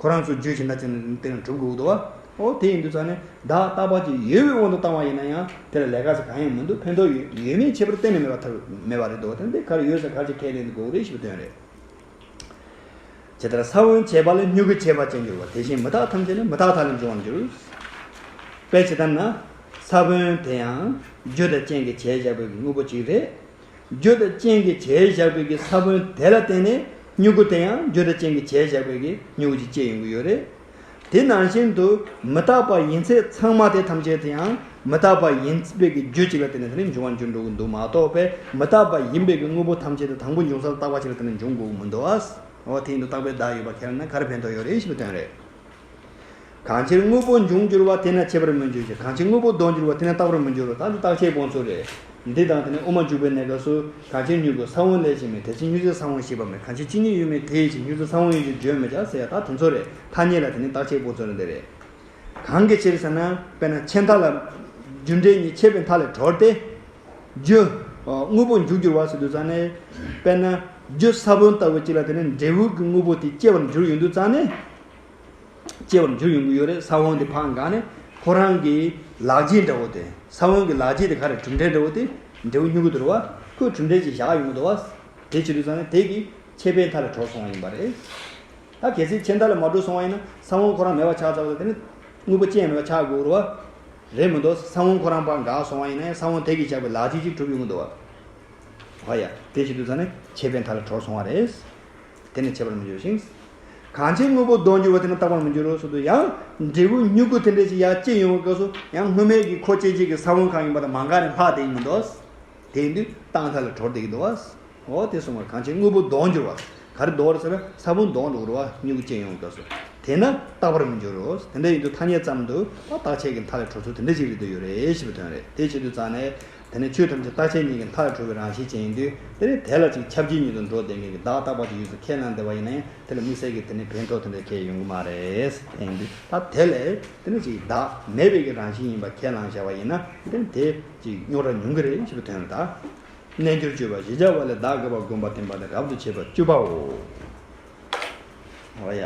ཁོ་རང་ཚོ་རྒྱུ་གཞན་དག་ཅིག་ནས་དེ་ནས་གྲུབ་དགོས་འདུག་བ། ཨོ་དེ་ཡིན་དུས་ཙང་ནས་བདག་རྟག་པ་ཅིག་ཡོད་པའི་དབང་དུ་བཏང་བ་ཡིན་ན་ཡང་དེ་ལ་ལས་ཀ་ཟེར་གང་ཡང་མི་འདུག་ཕན་ཐོགས་ཡོད་ཡོད་མེད་ཁྱད་པར་གཏན་ནས་མེད་པ་ཐལ་མེད་པ་རེད་འདུག་དེ་འདི་ག་རེ་ཡོད་ས་ག་རེ་ཁས་ལེན་དགོས་རེད་ཞེས་པའི་དོན་རེད། ཇི་ལྟར་ས་བོན་བྱས་པ་ལས་མྱུ་གུ་བྱས་པ་ཅན་འགྱུར་བ། དེ་བཞིན་མི་རྟག་ཐམས་ཅད་ནི་མི་རྟག་མཐའ་ལས་འབྱུང་བར་འགྱུར། དཔེ་ཇི་ལྟར་ན། ས་བོན་དེ་ཡང་རྒྱུ་དང་རྐྱེན་གྱིས་བྱས་བཞག་པའི་དངོས་པོ་ཅིག་རེད། རྒྱུ་དང་རྐྱེན་གྱིས་བྱས་བཞག་པའི་གི་ས་བོན་དེ་ལ་བརྟེན་ནས་མྱུ་གུ་དེ་ཡང་རྒྱུ་དང་རྐྱེན་གྱིས་བྱས་བཞག་པའི་གི་མྱུ་གུ་ཅིག་སྐྱེ་ཡོང་གི་ཡོད་རེད། དེ་ནང་བཞིན་དུ་མི་རྟག་པ་ཡིན་ཚད་ཚང་མ་དེ་ཐམས་ཅད་དེ་ཡང་མི་རྟག་པ་ཡིན་པའི་གི་རྒྱུ་ཅིག་ལ་བརྟེན་ནས་དེ་ནས་འབྱུང་བ་འགྱུར་འགྲོ་གི་འདུག་མ་གཏོགས་པས་མི་རྟག་པ་ཡིན་པའི་གི་དངོས་པོ་ཐམས་ཅད་དེ་དང་པོ་འབྱུང་ས་རྟག་པ་ཅིག་ལ་བརྟེན་ནས་འབྱུང་དགོས་ཀྱི་མི་འདུག་ཨ། འོ་དེ་ཡིན་དུས་རྟག་པའི་བདག་ཡོད་པ་ཁས་ལེན་ན་ག་རེ་ཕན་ཐོགས་ཡོད་རེད་ཞེས་པའི་དོན་རེད། གང་ཕྱིར་དངོས་པོ་འབྱུང་འགྱུར་བ། དེས་ན་ཆད་པར་མི་འགྱུར་ཞིང་། གང་ཕྱིར་དངོས་པོ་ལྡོག་འགྱུར་བ། དེས་ན་རྟག་པར་མི་འགྱུར་རོ། ད་འདི་རྟག་ཆད་སྤོང་ཚུལ་རེད། འདི་དང་དེ་ནས་དབུ་མ་འཇུག་པའི་གནས་སྐབས་སུ་གང་ཕྱིར་མྱུ་གུ་ས་བོན་ལས་སྐྱེས་མིན། དེ་ཕྱིར་མྱུར་ཚད་ས་བོན་ཤེས་པ་མེད། གང་ཕྱིར་ཇི་སྙེད་ཡོད་མིན། དེ་ཡི་ཕྱིར་མྱུར་ཚད་ས་བོན་ཡོད་ཅེས་བརྗོད་མི་བྱ་ཟེར་ཡ་ད་དེ་ཚོ་རེད། ཐ་སྙད་ལ་དེ་ནི་རྟག་ཆད་སྤོང་ཚུལ་འདི་རེད། གང་གི་ཕྱིར་ཟེར་ན། དཔེར་ན་ཆད་མཐའ་ལ་རྒྱུ་འབྲས་གཉིས་ཆད་པའི་མཐའ་ལས་གྲོལ་ཏེ། རྒྱུ་དངོས་པོ་འཇུག་འགྱུར་བ་ཟེར་དུས་ཙང་ནས། དཔེར་ན་རྒྱུ་ས་བོན་ལྟ་བུ་གཅིག་ལ་དེ་ནི་འབྲས་བུ་གི་དངོས་པོ་དེ་སྐྱེ་བར་འགྱུར་ཡོང་དུས་ཙང་ནས། སྐྱེ་བར་འགྱུར་ཡོང་གི་ཡོད་རེད། ས་བོན་དེ་ཕར་འགགས་ནས་ཁོ་རང་གི་ལག་རྗེས་འདྲ་བོ་དེ། ས་བོན་གྱི་ལག་རྗེས་དེ་ག་རེ་གྲུབ་འབྲས་འདྲ་བོ་དེ་འབྲས་བུ་མྱུ་གུ་དེ་རེད་བ། ཁོས་གྲུབ་འབྲས་ཅིག་བཞག་ཡོང་གི་འདུག་བ། དེ་བྱེད་དུས་ཙང་ནས་དེ་གི་ཆད་པའི་མཐའ་ལས་གྲོལ་སོང་བ་ཡིན་པ་རེད། ད་གལ་སྲིད་ཆད་མཐའ་ལས་མ་གྲོལ་སོང་བ་ཡིན་ན་ས་བོན་ཁོ་རང་མེད་པ་ཆགས་ཚར་བ་དེ་ནི་དངོས་པོ་ཅི་ཡང་མེད་པ་ཆགས་དགོས་རེད་བ། རེད་མི་འདུག་ས་བོན་ཁོ་རང་ཕར་འགགས་སོང་བ་ཡིན་ན་ཡང་ས་བོན་དེ་གིས་བཞག་པའི་ལག་རྗེས་ཅིག་གྲུབ་ཡོང་གི་འདུག་བ། ཧོ་ཡ། དེ་བྱེད་དུས་ཙང་ནས་ཆད་པའི་མཐའ་ལས་གྲོལ་སོང་བ་རེད། དེ་ནི་ཆད་པར་མི་འགྱུར་ཞིང་། གང་ཕྱིར་དངོས་པོ་ལྡོག་འགྱུར་བ། དེས་ན་རྟག་པར་མི་འགྱུར་རོ་ཟེར་དུས་ཡང་འབྲས་བུ་མྱུ་གུ་དེ་འདྲ་ཞིག་ཡར་སྐྱེ་ཡོང་བའི་སྐབས་སུ་ཡང་སྔོན་མའི་གི་ཁོ་སྐྱེད་བྱེད་ཀྱི་ས་བོན་གང་ཡིན་པ་དང་མ་འགགས་ནས་ལྷག་བསྡད་ཀྱི་མི་འདུག་དེ་ཡིན་དུས་རྟག་མཐའ་ལས་གྲོལ་བསྡད་ཀྱི་འདུག་བ། འོ་དེ་གསུངས་པ། གང་ཕྱིར་དངོས་པོ་ལྡོག་འགྱུར་བ། ག་རེ་ལྡོག་རེད་ཟེར་ན་ས་བོན་ལྡོག་འགྲོ་གི་རེད་བ། མྱུ་གུ་སྐྱེ་ཡོང་བའི་སྐབས་སུ། དེས་ན་རྟག་པར་མི་འགྱུར་རོ། དེ་འདྲ་ཡིན་དུས་ཐ་སྙད་ཙམ་དུ་ད་རྟག་ཆད་ཀྱི་མཐའ་ལས་གྲོལ་ཚུལ་དེ་འདྲ་ཞིག་རེད་འདོད་ཡོད་རེད་ཞེས་པའི་དོན་རེད། དེ་བྱེད་དུས་ཙང་ནས། དེ་ནས་ཆོས་ཐམས་ཅད་རྟག་ཆད་གཉིས་ཀྱི་མཐའ་ལས་གྲོལ་བའི་རང་བཞིན་ཅན་ཡིན་དུས། དེ་ནས་དེ་ལ་ཅིག་ཁྱབ་བྱེད་ཉིད་དུ་འགྲོ་བསྡད་མཁན་གྱི་བདག་རྟག་པ་ཅིག་ཡོད་ཚུལ་ཁས་བླངས་བསྡད་པ་ཡིན་ན་ཡང་། དེ་ལ་དམིགས་བསལ་གྱི་དེ་ནས་ཕན་ཐོགས་དེ་འདྲ་གང་ཡང་ཡོང་གི་མ་རེད། དེ་ཡིན་དུས་ད་དེ་ལས་དེ་ནས་ཅིག་བདག་མེད་པའི་གི་རང་བཞིན་ཡིན་པ་ཁས་བླངས་བཞག་པ་ཡིན་ན། དེ་ནས་དེ་ཅིག་རྙོག་དྲ་ཉུང་གི་རེད་ཞེས་པའི་དོན་ལ། ད་རྣལ་འབྱོར་སྤྱོད་པ་བཞི་བརྒྱ་པ་ལས་བདག་དགག་པ་བསྒོམ་པ་བསྟན་པ་ནི་རབ་ཏུ་བྱེད་པ་བཅུ་པའོ། འོ་ཡ།